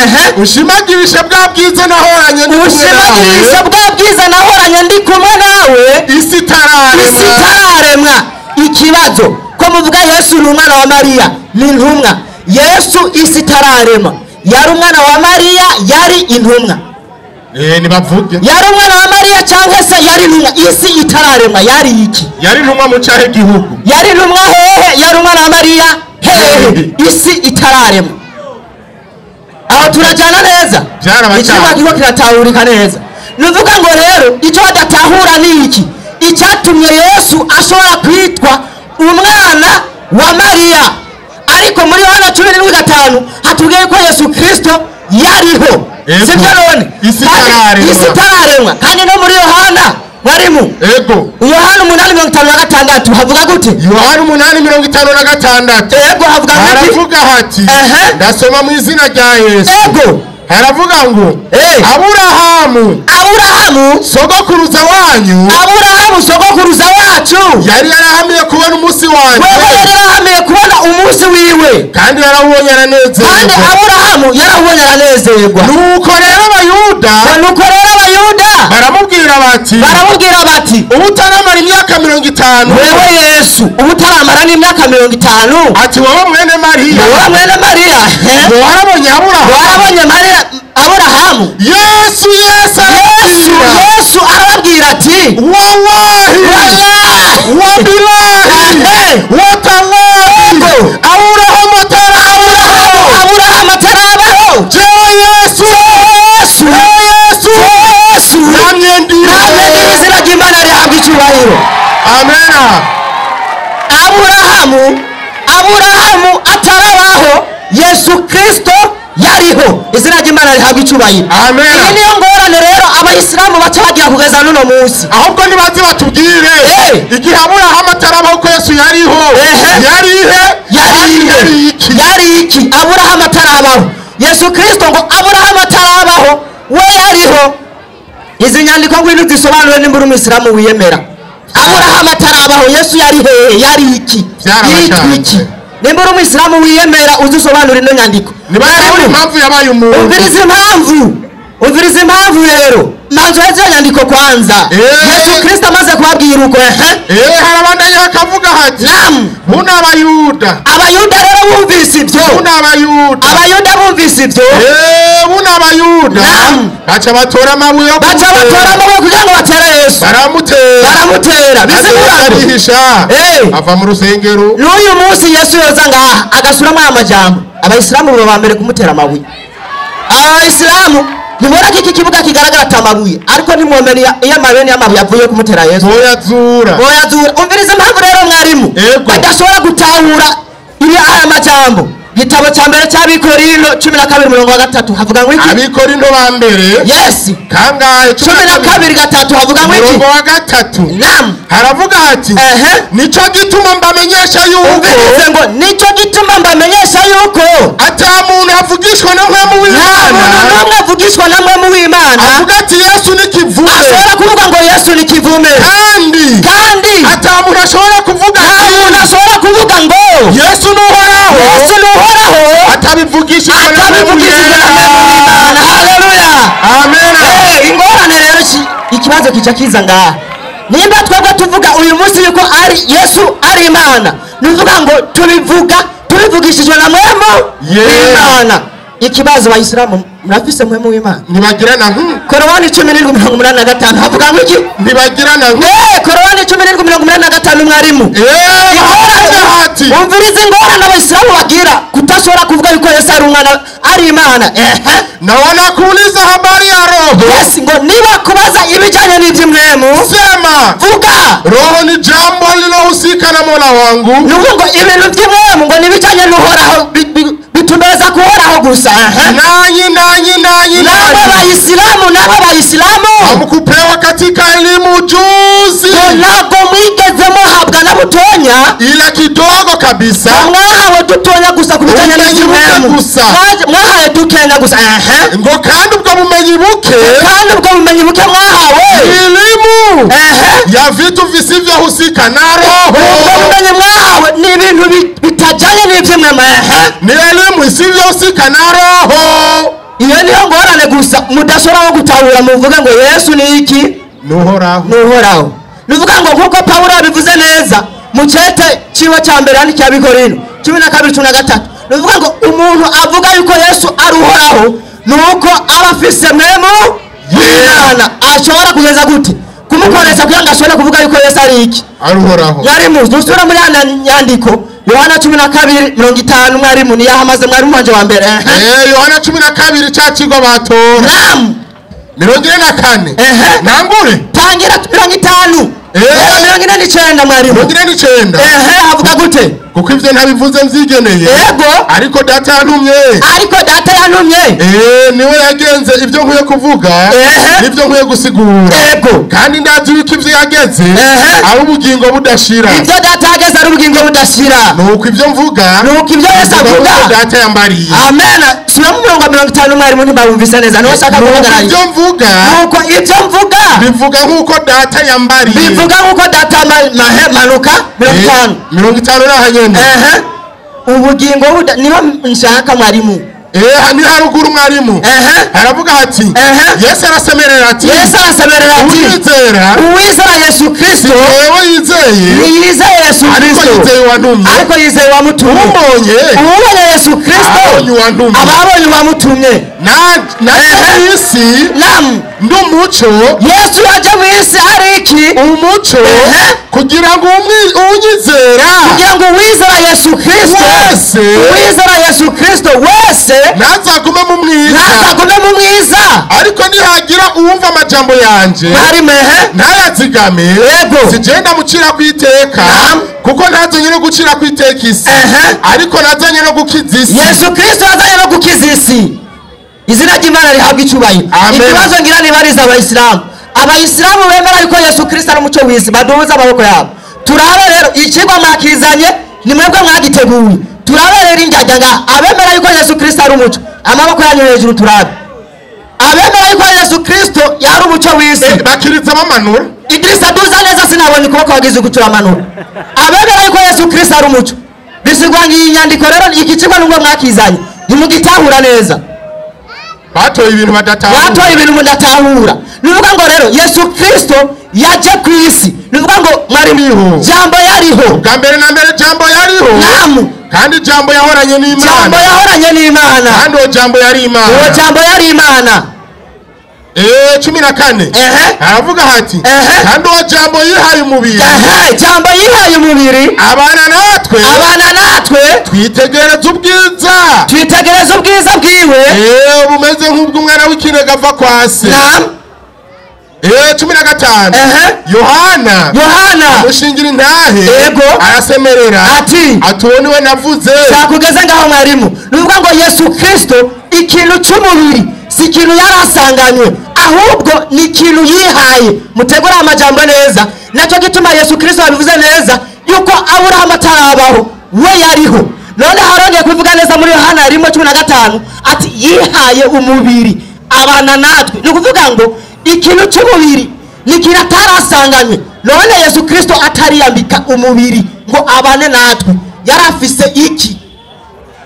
Ushimagirishe bwa bwiza nahoranye ndi kumwe nawe. Ushimagirishe bwa bwiza nahoranye ndi kumwe nawe. Isi itararemwa. Isi itararemwa. Ikibazo ko muvuga Yesu ni umwana wa Mariya ni intumwa. Yesu isi itararemwa yari umwana wa Mariya, yari intumwa. Nibavuge. Yari umwana wa Mariya cyangwa se yari intumwa? Isi itararemwa yari iki? Yari intumwa mu cyahe gihugu. Yari intumwa hehe? Yari umwana wa Mariya hehe? Isi itararemwa. Aho turajyana neza. Ikibazo kiba kiratahurika neza. Nuvuga ngo rero icyo badatahura ni iki? Icyatumye Yesu ashobora kwitwa umwana wa Mariya. Ariko muri Yohana 17:5 hatubwiye ko Yesu Kristo yariho. Sibyo none? Isi itararemwa. Kandi no muri Yohana mwarimu. Ego. Yohana 8:56 havuga gute? Yohana 8:56. Ego havuga gute? Haravuga hati. Ndasoma mu izina rya Yesu. Ego. Haravuga ngo Aburahamu, Aburahamu sogokuruza wanyu, Aburahamu sogokuruza wacu yari yarahamiye kubona umunsi wanjye, wewe yari yarahamiye kubona umunsi wiwe, kandi yarawubonye aranezerwa. Kandi Aburahamu yarawubonye aranezerwa. Nuko rero Abayuda, baramubwira bati, ubu utaramara imyaka 50, wewe Yesu ubu utaramara n'imyaka 50, ati wowe mwene Mariya, wowe warabonye Aburahamu, warabonye Mariya Aburahamu. Yesu Yesu arababwira ati wallahi wabillahi watallahi Aburahamu atarabaho, Aburahamu atarabaho, jewe Yesu Yesu namye ndiho. Izina ry'Imana rihabwa icyubahiro. Amena. Aburahamu atarabaho, Yesu Kristo yariho. Izina ry'Imana rihabwa icyubahiro. Amen. Iyi niyo ngorane rero abayisilamu baca bagira kugeza n'uno munsi. Ahubwo nibaze batubwire igihe Aburahamu atarabaho ko Yesu yariho, yarihe, yari iki? Aburahamu atarabaho, Yesu Kristo ngo Aburahamu atarabaho we yariho. Izi nyandiko ngwino zisobanure nimba uri umuyisilamu wiyemera. Aburahamu atarabaho, Yesu yari hehe? Yari iki? Yitwa iki? Nimba uri umuyisilamu wiyemera uzisobanure ino nyandiko. Nibatabona impamvu yabaye umuntu. Umviriza impamvu rero. Manzo y'izo nyandiko kwanza. Yesu Kristo amaze kubabwira uko harabandanya bakavuga hati Naam. Muna Abayuda. Abayuda rero bumvise ibyo. Muna Abayuda. Abayuda bumvise ibyo. Muna Abayuda. Naam. Baca batora amabuye. Baca batora amabuye kugira ngo batere Yesu. Baramutera. Bisigura arihisha. Ava mu rusengero. N'uyu munsi Yesu yoza ngaha agasuramo aya majambo. Abayisilamu bo ba mbere kumutera amabuye. Abayisilamu nimubona ko iki kibuga kigaragara atamabuye, ariko nimwomenya iyo amabeni y'amabuye avuye kumutera Yesu. Boyazura. Umviriza impamvu rero mwarimu badashobora gutahura ibi aya majambo. Gitabo cya mbere cy'Abikorino 12:3 havuga ngo iki? Abikorino ba mbere. Yes. Kangahe? 12:3 havuga ngo iki? 3. Naam. Haravuga hati nico gituma mbamenyesha yuko, umvirize ngo nico gituma mbamenyesha yuko ata muntu avugishwa na mpwemu w'Imana, nta muntu n'umwe avugishwa na mpwemu w'Imana avuga ati Yesu ni kivume, ashobora kuvuga ngo Yesu ni kivume, kandi ata muntu ashobora kuvuga, nta muntu ashobora kuvuga ngo Yesu ni Uhoraho, Yesu ni Uhoraho atabivugishijwe na mpwemu w'Imana. Haleluya, amen. Ingorane rero ikibazo kica kiza ngaha. Nimba twebwe tuvuga uyu munsi yuko ari Yesu ari Imana, nuvuga ngo tubivuga tubivugishijwe na mpwemu w'Imana. Ikibazo abayisilamu murafise mpwemu w'Imana? Ntibagirana. Korowani 17:85 havuga ngo iki? Ntibagirana. Korowani 17:85 mwarimu. Umviriza ingorane abayisilamu bagira kutashobora kuvuga yuko Yesu ari umwana ari Imana. Na wanakuuliza habari ya roho. Yes, ngo niba kubaza ibijanye n'ivy'imwemu, sema, vuga. Roho ni jambo lilohusika na Mola wangu. Nuvuga ngo ibintu by'imwemu ngo nibijanye n'Uhoraho, bitumbereza kuhoraho gusa. Nanyi N'abo Bayisilamu hamkupewa katika elimu ujuzi, ntabwo mwigeze muhabwa na butonya, ila kidogo kabisa. Mwahawe dutonya gusa kubijanye n'ivy'imwemu gusa, mwahawe dukenya gusa. Ngo kandi ubwo bumenyi buke, mwahawe elimu ya vitu visivyohusika na roho. Ubwo bumenyi mwahawe ni ibintu bitajanye n'ivy'imwemu. Ni elimu isivyohusika na roho. Iyo niyo ngorane gusa mudashobora gutahura muvuga ngo Yesu ni iki? Nuhoraho. Nuvuga ngo nkuko Paulo abivuze neza mu cete ciwe cya mbere handi cya Bikorino 12:13, nuvuga ngo umuntu avuga yuko Yesu ari Uhoraho nuko aba afise mpwemu y'Imana, ashobora kugeza gute kumukoresha kugira ngo ashobore kuvuga yuko Yesu ari iki? Ari Uhoraho. Mwarimu dusubira muri ana nyandiko Yohana 12:50 mwarimu ni yahamaze mwarimu wanje wa mbere. Yohana 12 ca kigo batora. Naam. 44. Nangure. Tangira 50. 49 mwarimu. 49. Havuga gute? Kuko ivyo ntabivuze mvyigeneye, Yego. ariko Data yantumye. Ariko Data yantumye. Niwe yagenze ibyo nkwiye kuvuga n'ibyo nkwiye gusigura. Kandi ndazi yuko ivyo yageze ari ubugingo budashira. Ibyo Data yageze ari ubugingo budashira. Nuko ibyo mvuga, Nuko ibyo Yesu mvuga avuga. nk'uko Data yambariye. Amen. Subiramo umurongo wa 50, mwarimu, ntibawumvise neza, niwe ushaka Nuko guhagarara. ibyo mvuga, Nuko ibyo mvuga, bivuga nk'uko Data yambariye. Bivuga nk'uko Data manuka 50. 50 naha nyene. Ehe, ubugingo niho nshaka, mwarimu. Ni haruguru, mwarimu. Haravuga hati, Yesu arasemerera ati, Yesu arasemerera ati, uwizera, uwizera Yesu Kristo, jewe yizeye, ntiyizeye Yesu ariko Kristo, yizeye uwantumye. Ariko yizeye uwamutumye. Umbonye, Uwubonye Yesu Kristo, abonye uwantumye. Ababonye uwamutumye. Naje mu isi ndi umuco. Yesu yaje mu isi ari iki? Umuco. Kugira ngo uwunyizera Kugira ngo uwizera Yesu Kristo wese, uwizera Yesu Kristo wese, ntazagume mu mwiza, ntazagume mu mwiza. Ariko nihagira uwumva amajambo yanje, Mwarimu, ehe. ntayazigame, si ndamucira ku iteka, kuko ntazanye no gucira ku iteka isi, ariko nazanye no gukiza isi. Yesu Kristo yazanye no gukiza isi. Izina ry'Imana rihabwa icyubahiro. Amen. Ikibazo ngira nibariza abayisilamu, abayisilamu bemera yuko Yesu Kristo ari umuco w'isi, baduhuze amaboko yabo turabe. Rero ikigwa mwakizanye, ni mwebwe mwagiteguye. Turabe rero injyajya ngaha. Abemera yuko Yesu Kristo ari umuco, amaboko yanyu hejuru turabe. Abemera yuko Yesu Kristo yari umuco w'isi. Bakiriza bamanura. Idrisa, duza neza, sinabonye ukuboko wagize gucuramanura. Abemera yuko Yesu Kristo ari umuco, bisigwa iyi nyandiko. Rero iki kigo nubwo mwakizanye, ntimugitahura neza. Batoye ibintu badatahura. Batoye ibintu mudatahura. Ni ukuvuga ngo rero Yesu Kristo yaje ku isi, ni ukuvuga ngo mwari Yariho. Jambo yariho. Bwa mbere na mbere Jambo yariho, kandi Jambo yahoranye n'Imana, Jambo yahoranye n'Imana, kandi uwo Jambo yari uwo Imana. Jambo yari Imana. 14. Haravuga hati, kandi uwo Jambo yihaye umubiri, Jambo yihaye umubiri, abana natwe, abana natwe, twitegereza ubwiza, twitegereza ubwiza bwiwe, bumeze nk'ubw'umwana w'ikinege ava kwa se. 15. Yohana, Yohana amushingira intahe, arasemerera ati, ati: "Uwo niwe navuze." Sakugeze ngaho, mwarimu. Ni ukuvuga ngo Yesu Kristo ikintu cy'umubiri si ikintu yari asanganywe, ahubwo ni ikintu yihaye. Mutegure amajambo neza. Nacyo gituma Yesu Kristo yabivuze neza yuko Aburahamu atarabaho we yariho. None harongeye kubivuga neza muri Yohana 1:15 ati yihaye umubiri abana natwe. Ni ukuvuga ngo ikintu cy'umubiri ni ikintu atarasanganywe. None Yesu Kristo atariyambika umubiri ngo abane natwe, yari afise iki?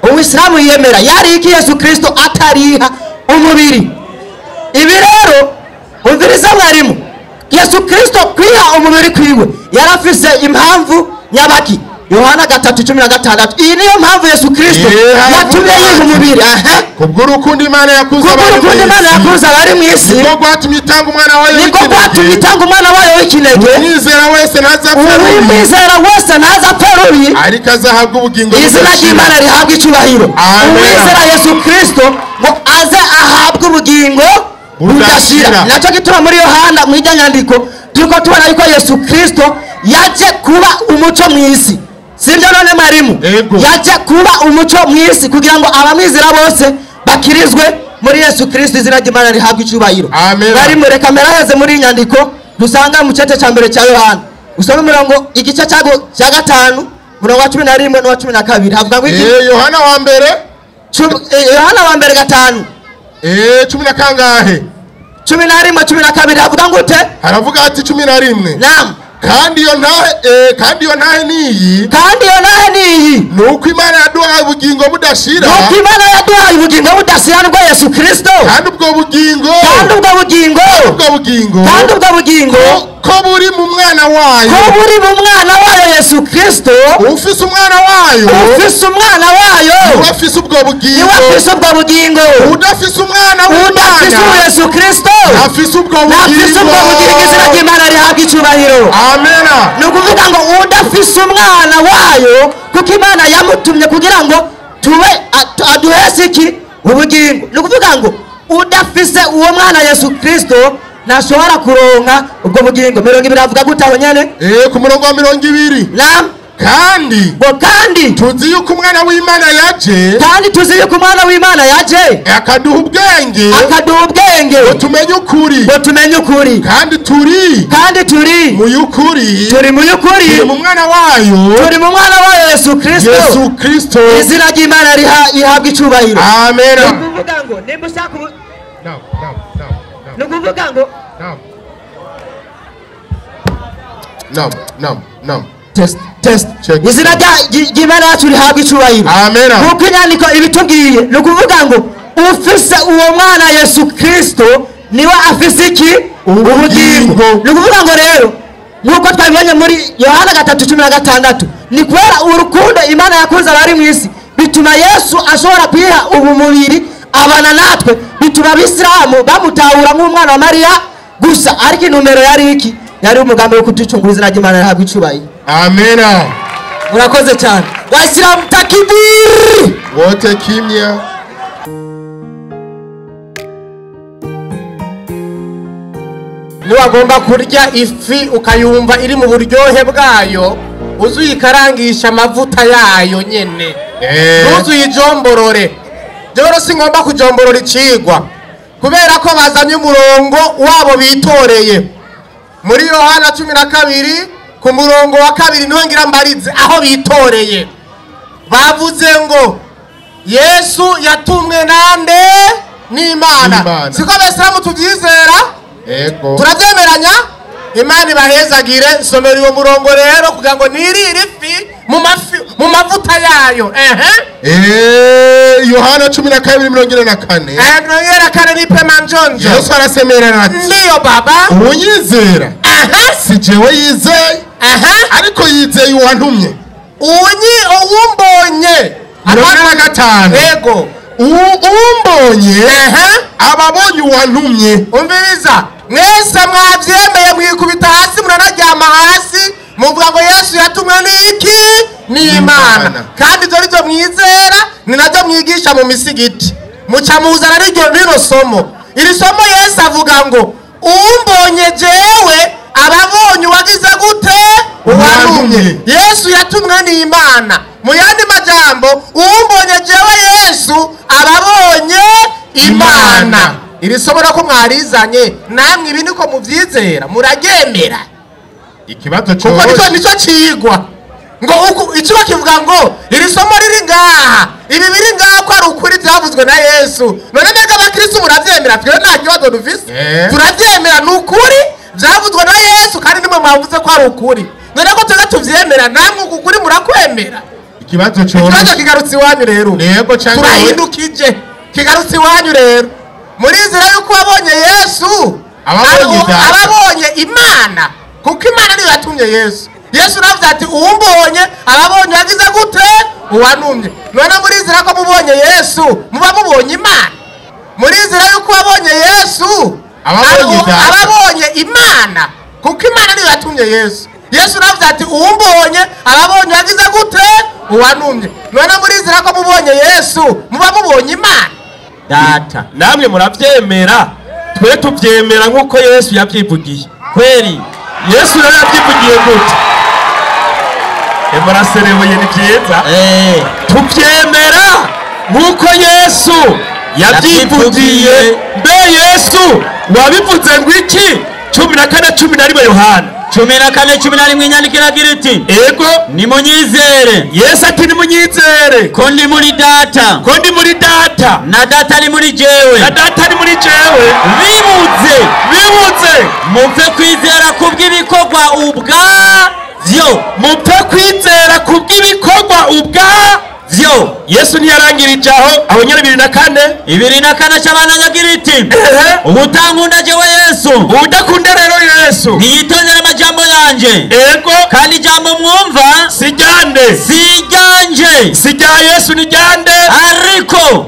Umuyisilamu yiyemera yari iki Yesu Kristo atariha umubiri? Ibi rero umviriza, mwarimu, Yesu Kristo kwiha umubiri kwiwe yari afise impamvu nyabaki? Yohana 3:16. Iyi niyo mpamvu Yesu Kristo yatumye yiha umubiri. Aha. Kubw'urukundo Imana yakunze Kubw'urukundo Imana yakunze abari mu isi, niko rwatumye itanga umwana wayo niko w'ikinege. rwatumye itanga umwana wayo w'ikinege. Umwizera wese ntazapfe rubi, Uwimwizera wese ntazapfe rubi, ariko azahabwa ubugingo Izina budashira. ry'Imana rihabwa icyubahiro. Amen. Uwizera Yesu Kristo ngo aze ahabwe ubugingo budashira. Budashira. Nacyo gituma muri Yohana mu ijya nyandiko turiko tubona yuko Yesu Kristo yaje kuba umuco mu isi, sibyo none, mwarimu? Yego. Yaje kuba umuco mu isi kugira ngo abamwizera bose bakirizwe muri Yesu Kristo. Izina ry'Imana rihabwe icyubahiro. Amen. Mwarimu, reka mperaheze muri iyi nyandiko dusanga mu cece cya mbere cya Yohana. Usome umurongo, igice cya 5, umurongo wa 11 n'uwa 12. Havuga ngo iki? Yohana wa mbere. Yohana wa mbere 5. Cumi na kangahe? 11, 12. Havuga ngo ute? Haravuga ati 11. Kandi iyo ntahe niyi, Kandi iyo ntahe niyi, ni uko Imana yaduhaye ubugingo budashira, nuko Imana yaduhaye ubugingo budashira, nibwo Yesu Kristo, kandi ubwo bugingo, kandi ubwo bugingo, ubwo bugingo, kandi ubwo bugingo, ko buri mu mwana wayo. Ko buri mu mwana wayo Yesu Kristo. Ufise umwana wayo, Ufise umwana wayo, niwe afise ubwo bugingo. Niwe afise ubwo bugingo. Udafise umwana Udafise w'Imana, ubu Yesu Kristo, afise ubwo ntafise ubwo bugingo. Izina bugingo. ry'Imana rihabwa icyubahiro. Amena. Ni ukuvuga ngo udafise umwana wayo, kuko Imana yamutumye kugira ngo tube aduhese iki? Ubugingo. Ni ukuvuga ngo udafise uwo mwana Yesu Kristo ntashobora kuronka ubwo bugingo. 20 avuga gute aho nyene? Ku murongo wa 20. Kandi Ngo kandi tuzi yuko umwana w'Imana yaje, kandi tuzi yuko umwana w'Imana yaje akaduha ubwenge, akaduha ubwenge ngo tumenye ukuri, ngo tumenye ukuri. Kandi turi, kandi turi mu y'ukuri, turi mu y'ukuri, turi mu mwana wayo, turi mu mwana wa Yesu Kristo. Yesu Kristo. Izina ry'Imana rihabwa icubahiro. Amen. Ni ukuvuga ngo nimba ushaka ni ukuvuga ngo No, no, no. Test, test. Check. Izina ry'Imana yacu rihabwa icubahiro. Amen. Nkuko inyandiko ibitubwiye, ni ukuvuga ngo ufise uwo mwana Yesu Kristo niwe afise iki? Ubugingo. Ni ukuvuga ngo rero nkuko twabibonye muri Yohana 3:16, ni kubera urukundo Imana yakunze abari mu isi bituma Yesu ashobora kwiha ubu mubiri abana natwe, bituma abisilamu bamutahura nk'umwana wa Mariya gusa, ariko intumbero yari iki? Yari umugambi wo kuducungura. Izina ry'Imana rihabwa icubahiro. Amen. Murakoze cyane. Waislamu takbir! Wote kimya. Niwagomba kurya ifi ukayumva iri mu buryohe bwayo, uzuyikarangisha amavuta yayo nyene, ntuzuyijomborore. Rero singomba kujomborora icigwa kubera ko bazanye umurongo wabo bitoreye muri Yohana 12 ku murongo wa 2, niho ngira mbarize aho bitoreye. Bavuze ngo Yesu yatumwe nande? N'Imana. Siko abasilamu tuvyizera? Ego. Turavyemeranya? Imana ibahezagire. Somera uwo murongo rero kugira ngo nirire ifi mu mavuta yayo. Yohana 12:44. 44 nipe manjonjo. Yesu arasemerera ati, Ndiyo baba. Unyizera si jewe yizeye, ariko yizeye uwantumye. Uwumbonye. 45. Ego. Uwumbonye ababonye uwantumye. Umviriza, mwese mwavyemeye mwikubita hasi muranaryama hasi muvuga ngo Yesu yatumwe n'iki? N'Imana. Kandi ibyo nivyo mwizera, ni navyo mwigisha mu misigiti. Muca muzana n'iryo rino somo. Iri somo Yesu avuga ngo uwumbonye jewe ababonye uwagize gute? Uwantumye. Yesu yatumwe n'Imana. Mu yandi majambo, uwumbonye jewe Yesu ababonye Imana. Iri somo nako mwarizanye namwe, ibi niko muvyizera, muraryemera. Ikibazo kuko nico nico cigwa ngo ikiba kivuga ngo iri somo riri ngaha, ibi biri ngaha ko ari ukuri byavuzwe na Yesu. None mbega abakristo muravyemera? Twe nta kibazo dufise, turavyemera, ni ukuri byavuzwe na Yesu, kandi nimwe mwavuze ko ari ukuri. None ko tuza tuvyemera, namwe uku kuri murakwemera? Ikibazo ikibazo kigarutse iwanyu rero. Yego, cyangwa turahindukije, kigarutse iwanyu rero. Murizera yuko wabonye Yesu ababonye Imana, kuko Imana niyo yatumye Yesu. Yesu aravuze ati uwumbonye ababonye yagize gute? Uwantumye. None murizera ko mubonye Yesu muba mubonye Imana? Murizera yuko wabonye Yesu ababonye Imana, kuko Imana niyo yatumye Yesu. Yesu aravuze ati uwumbonye ababonye yagize gute? Uwantumye. None murizera ko mubonye Yesu muba mubonye Imana? Data, namwe muravyemera? Twe tuvyemera nkuko Yesu yavyivugiye. Kweli Yesu rero yavyivugiye gute? Muraserebuye, ni vyiza. Tuvyemera nkuko Yesu yavyivugiye. Mbe Yesu wabivuze ngo iki? 14:11 Yohana 14:11 inyandiko iragira iti, Ego. Nimunyizere. Yesu ati nimunyizere ko ndi muri data, ko ndi muri data, na data ari muri jewe, na data ari muri jewe. Bibuze, bibuze mupfe kwizera kubw'ibikorwa ubwavyo, mupfe kwizera kubw'ibikorwa ubwavyo. Yesu ntiyarangirije aho, aho nyene 24 24 cy'abananyagira iti, ubutankunda jewe Yesu, ubudakunda rero Yesu ntiyitondera amajambo yanje. Ego. Kandi ijambo mwumva si ryande, si ryanje, si rya Yesu, ni ryande, ariko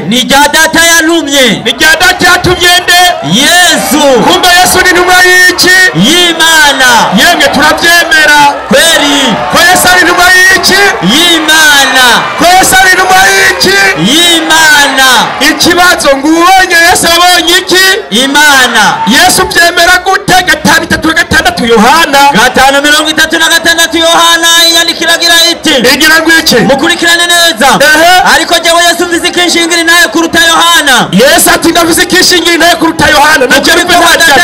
ni rya data yantumye, ni rya data yatumye nde? Yesu. Kumbe Yesu ni intumwa y'iki? Y'Imana. Yemwe turavyemera kweli ko Yesu ari intumwa y'iki? Y'Imana. Ko Yesu ari intumwa y'iki? Y'Imana. Ikibazo ngo ubonye Yesu abonye iki? Imana. Yesu byemera gute? 5:36 Yohana 5:36 Yohana inyandiko iragira Igira ngo iki? Mukurikirane neza. Ariko jewe Yesu mvise ikinshingira intahe kuruta Yohana. Yesu ati ndavuze ikinshingira intahe kuruta Yohana. Na Jerupe ntacyo.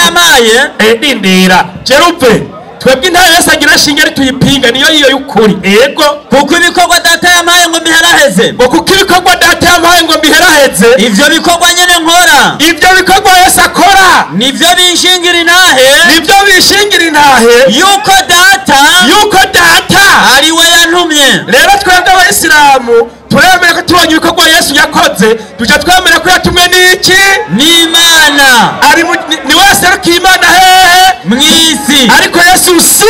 Ndindira Jerupe, twebwe intahe Yesu agira shinge ari tuyipinga niyo yiyo y'ukuri. Yego. Kuko ibikorwa data yampaye ngo mbiheraheze. Ngo kuko ibikorwa data yampaye ngo mbiheraheze. Ivyo bikorwa nyene nkora. Ivyo bikorwa Yesu akora. Nivyo binshingira intahe. Nivyo bishingira intahe. Yuko data ari we yantumye. Rero twebwe abayisilamu turemera ko tubonye ibikorwa Yesu yakoze, duca twemera ko yatumwe n'iki? N'Imana. Ari ni wese arukiye Imana hehe? Mw'isi. Ariko Yesu si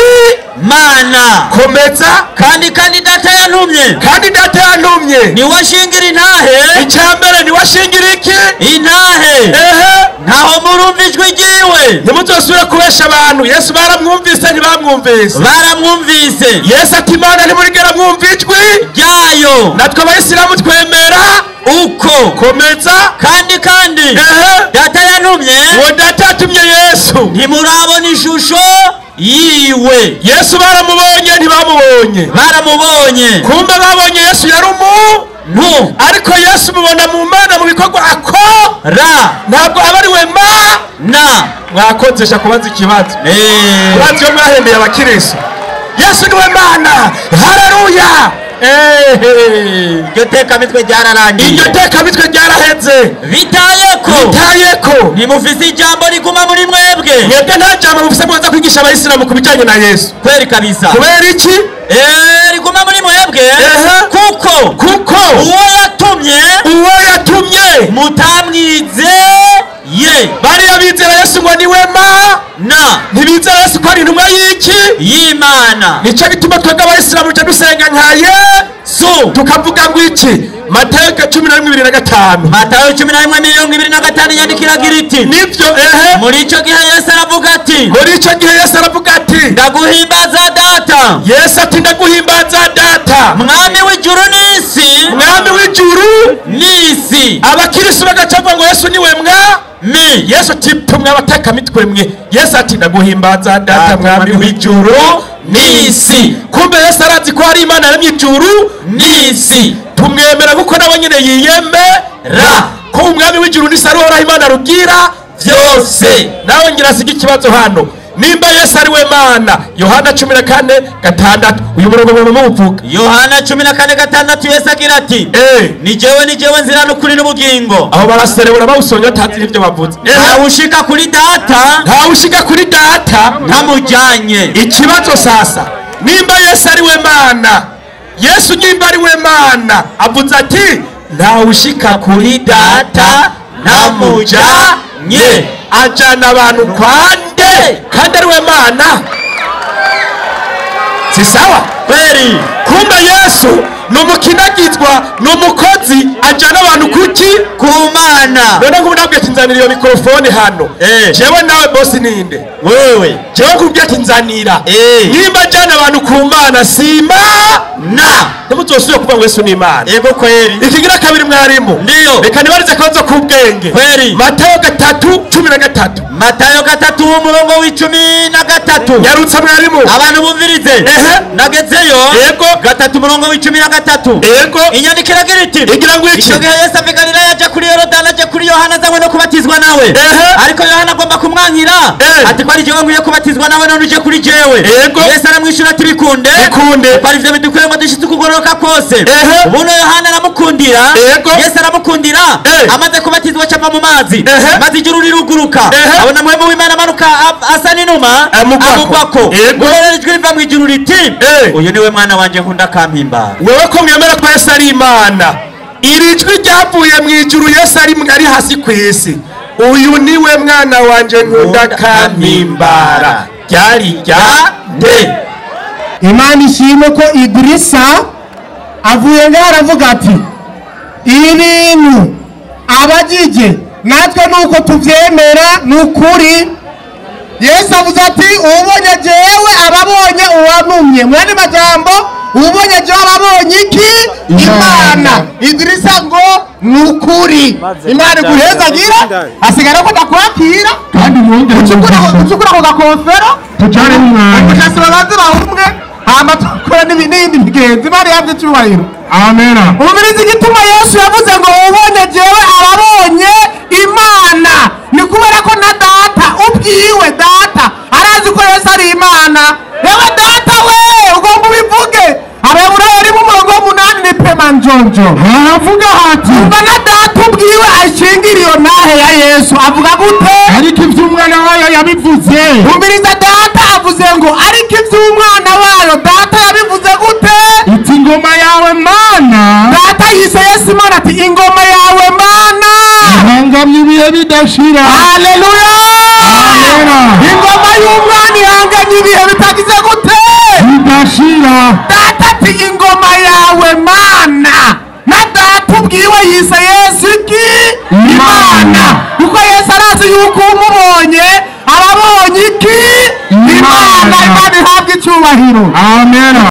Mana. Komeza. Kandi data yantumye. Kandi data yantumye. Niwe ashingira intahe. Icya mbere niwe ashingira iki? Intahe. Ehe. Ntaho murumva ijwi ryiwe. Ntimuzosubire kubesha abantu. Yesu baramwumvise ntibamwumvise? Baramwumvise. Yesu ati Imana ntimurigera mwumva ijwi ryayo. Natwe abayisilamu twemera uko. Komeza. Kandi data yantumye. Uwo data yatumye Yesu. Ntimurabona ishusho yiwe. Yesu baramubonye ntibamubonye? Baramubonye. Kumbe babonye Yesu yari umuntu, ariko Yesu mubona mu Mana mu bikorwa akora, ntabwo aba ari we mana. Mwakozesha kubaza ikibazo. Kubaza iyo mwahembeye abakiristo. Yesu niwe Mana. Haleluya. Iryo tekamitwe ryararangiye. Iryo tekamitwe ryaraheze. Bitayeko. Ntimufise ijambo riguma muri mwebwe. Mwebwe nta jambo mufise muza kwigisha abayisilamu ku bijyanye na Yesu. Kweri kabisa. Kubera iki? Riguma muri mwebwe. Kuko uwo yatumye mutamwizeye. Bariya bizera Yesu ngo niwe mana. Ntibizera Yesu ko ari intumwa y'iki? Y'Imana. Nicyo gituma twebwe abayisilamu duca dusenga nka Yesu, tukavuga ngo iki? Matayo 11:25. Matayo 11:25 inyandiko iragira iti. Nibyo. Muri icyo gihe Yesu aravuga ati. Muri icyo gihe Yesu aravuga ati. Ndaguhimbaza data. Yesu ati ndaguhimbaza data. Mwami w'ijuru n'isi. Mwami w'ijuru n'isi. Abakirisu bagaca bavuga ngo Yesu niwe mwami. Yesu ati tumwe abatekamitwe mwe. Yesu ati ndaguhimbaza data mwami w'ijuru n'isi. Kumbe Yesu arazi ko hari Imana yaremye ijuru n'isi. Tumwemera kuko nawe nyine yiyemera ko umwami w'ijuru n'isi ari uhoraho Imana rugira byose. Nawe ngira asiga ikibazo hano. Nimba Yesu ari we Mana, Yohana 14:6 uyu murongo muwuvuga. Yohana 14:6 Yesu agira ati ni jewe nzira n'ukuri n'ubugingo. Aho baraserebura bawusonye batazi n'ibyo bavuze. Ntawushika kuri data. Ntawushika kuri data ntamujyanye. Ikibazo sasa, nimba Yesu ari we Mana, Yesu nimba ari we Mana avuze ati ntawushika kuri data ntamujyanye. Ajana abantu kwande kandi ari we Mana. Si sawa? Kweri. Kumbe Yesu ni umukinagizwa, ni umukozi ajana abantu kuki? Ku Mana. None nk'ubu nabwiye ati nzanira iyo mikorofone hano. Jewe nawe bosi ninde? Wewe. Jewe nkubwiye ati nzanira. Nimba ajana abantu ku Mana si Imana. Ntimuzosubire kuvuga ngo Yesu ni Imana. Yego kweri. Ikigira kabiri mwarimu. Ndiyo. Reka nibarize akabazo k'ubwenge. Kweri. Matayo 3:13. Matayo 3:13. Nyarutsa mwarimu. Abantu bumvirize. Nagezeyo. Yego. 3:13. Yego. Inyandiko iragira iti. Igira ngo iki? Icyo gihe Yesu ava i Galilaya aja kuri Yorodani aja kuri Yohana azanywe no kubatizwa nawe. Ariko Yohana agomba kumwankira. Ati ko ari jewe nkwiye kubatizwa nawe none uje kuri jewe. Yego. Yesu aramwishura ati bikunde. Bikunde. Kuko ari vyo bidukwiye ngo dushitse ukugororoka kose. Ubuno Yohana aramukundira. Yesu aramukundira. Amaze kubatizwa aca mu mazi. Maze ijuru riruguruka. Abona mpwemu w'Imana amanuka asa n'inuma amugwako. Guhera ijwi riva mu ijuru riti uyu niwe mwana wanje nkunda akampimbara. Wewe ko mwemera ko Yesu ari Imana, iri jwi ryavuye mu ijuru Yesu ari hasi ku isi. Uyu niwe mwana wanje nkunda akampimbara. Ryari rya nde? Imana ishimwe ko Idrisa avuye ngaho aravuga ati ibintu abagije natwe nuko tuvyemera nukuri. Yesu avuze ati ubonye jewe ababonye uwantumye. Mwene majambo ubonye jewe ababonye iki? Imana. Idrisa ngo nukuri. Imana iguhezagira asigara ko ndakwakira kandi mwongere ucukura ko gakofero tujane n'umwanya ushasi babanze bahumwe. Hama dukora n'ibindi migenzo. Imana ihabwe icyubahiro. Amena. Umviriza igituma Yesu yavuze ngo ubonye jewe arabonye Imana, ni kubera ko na data ubwiwe, data arazi ko Yesu ari Imana. Yewe data we, ugomba ubivuge. Abaheburayo rimwe umurongo w'umunani ni pemanjonjo. Haravuga hati: Umva, na data ubwiwe ashingira iyo ntahe ya Yesu avuga gute? Ariko iby'umwana wayo yabivuze. Umviriza, data avuze ngo ariko iby'umwana wayo data yabivuze gute? Iti: ingoma yawe Mana Data yise Yesu Imana, ati: ingoma yawe Mana ihangamye ibihe bidashira. Haleluya! Amena. Ingoma y'umwana ihanganye ibihe bitagize gute? Bidashira. Data ati: ingoma yawe Mana. Na data ubwiwe yise Yesu iki? Imana. Kuko Yesu arazi yuko umubonye arabonye iki? Imana. Imana ihabwa icyubahiro. Amena.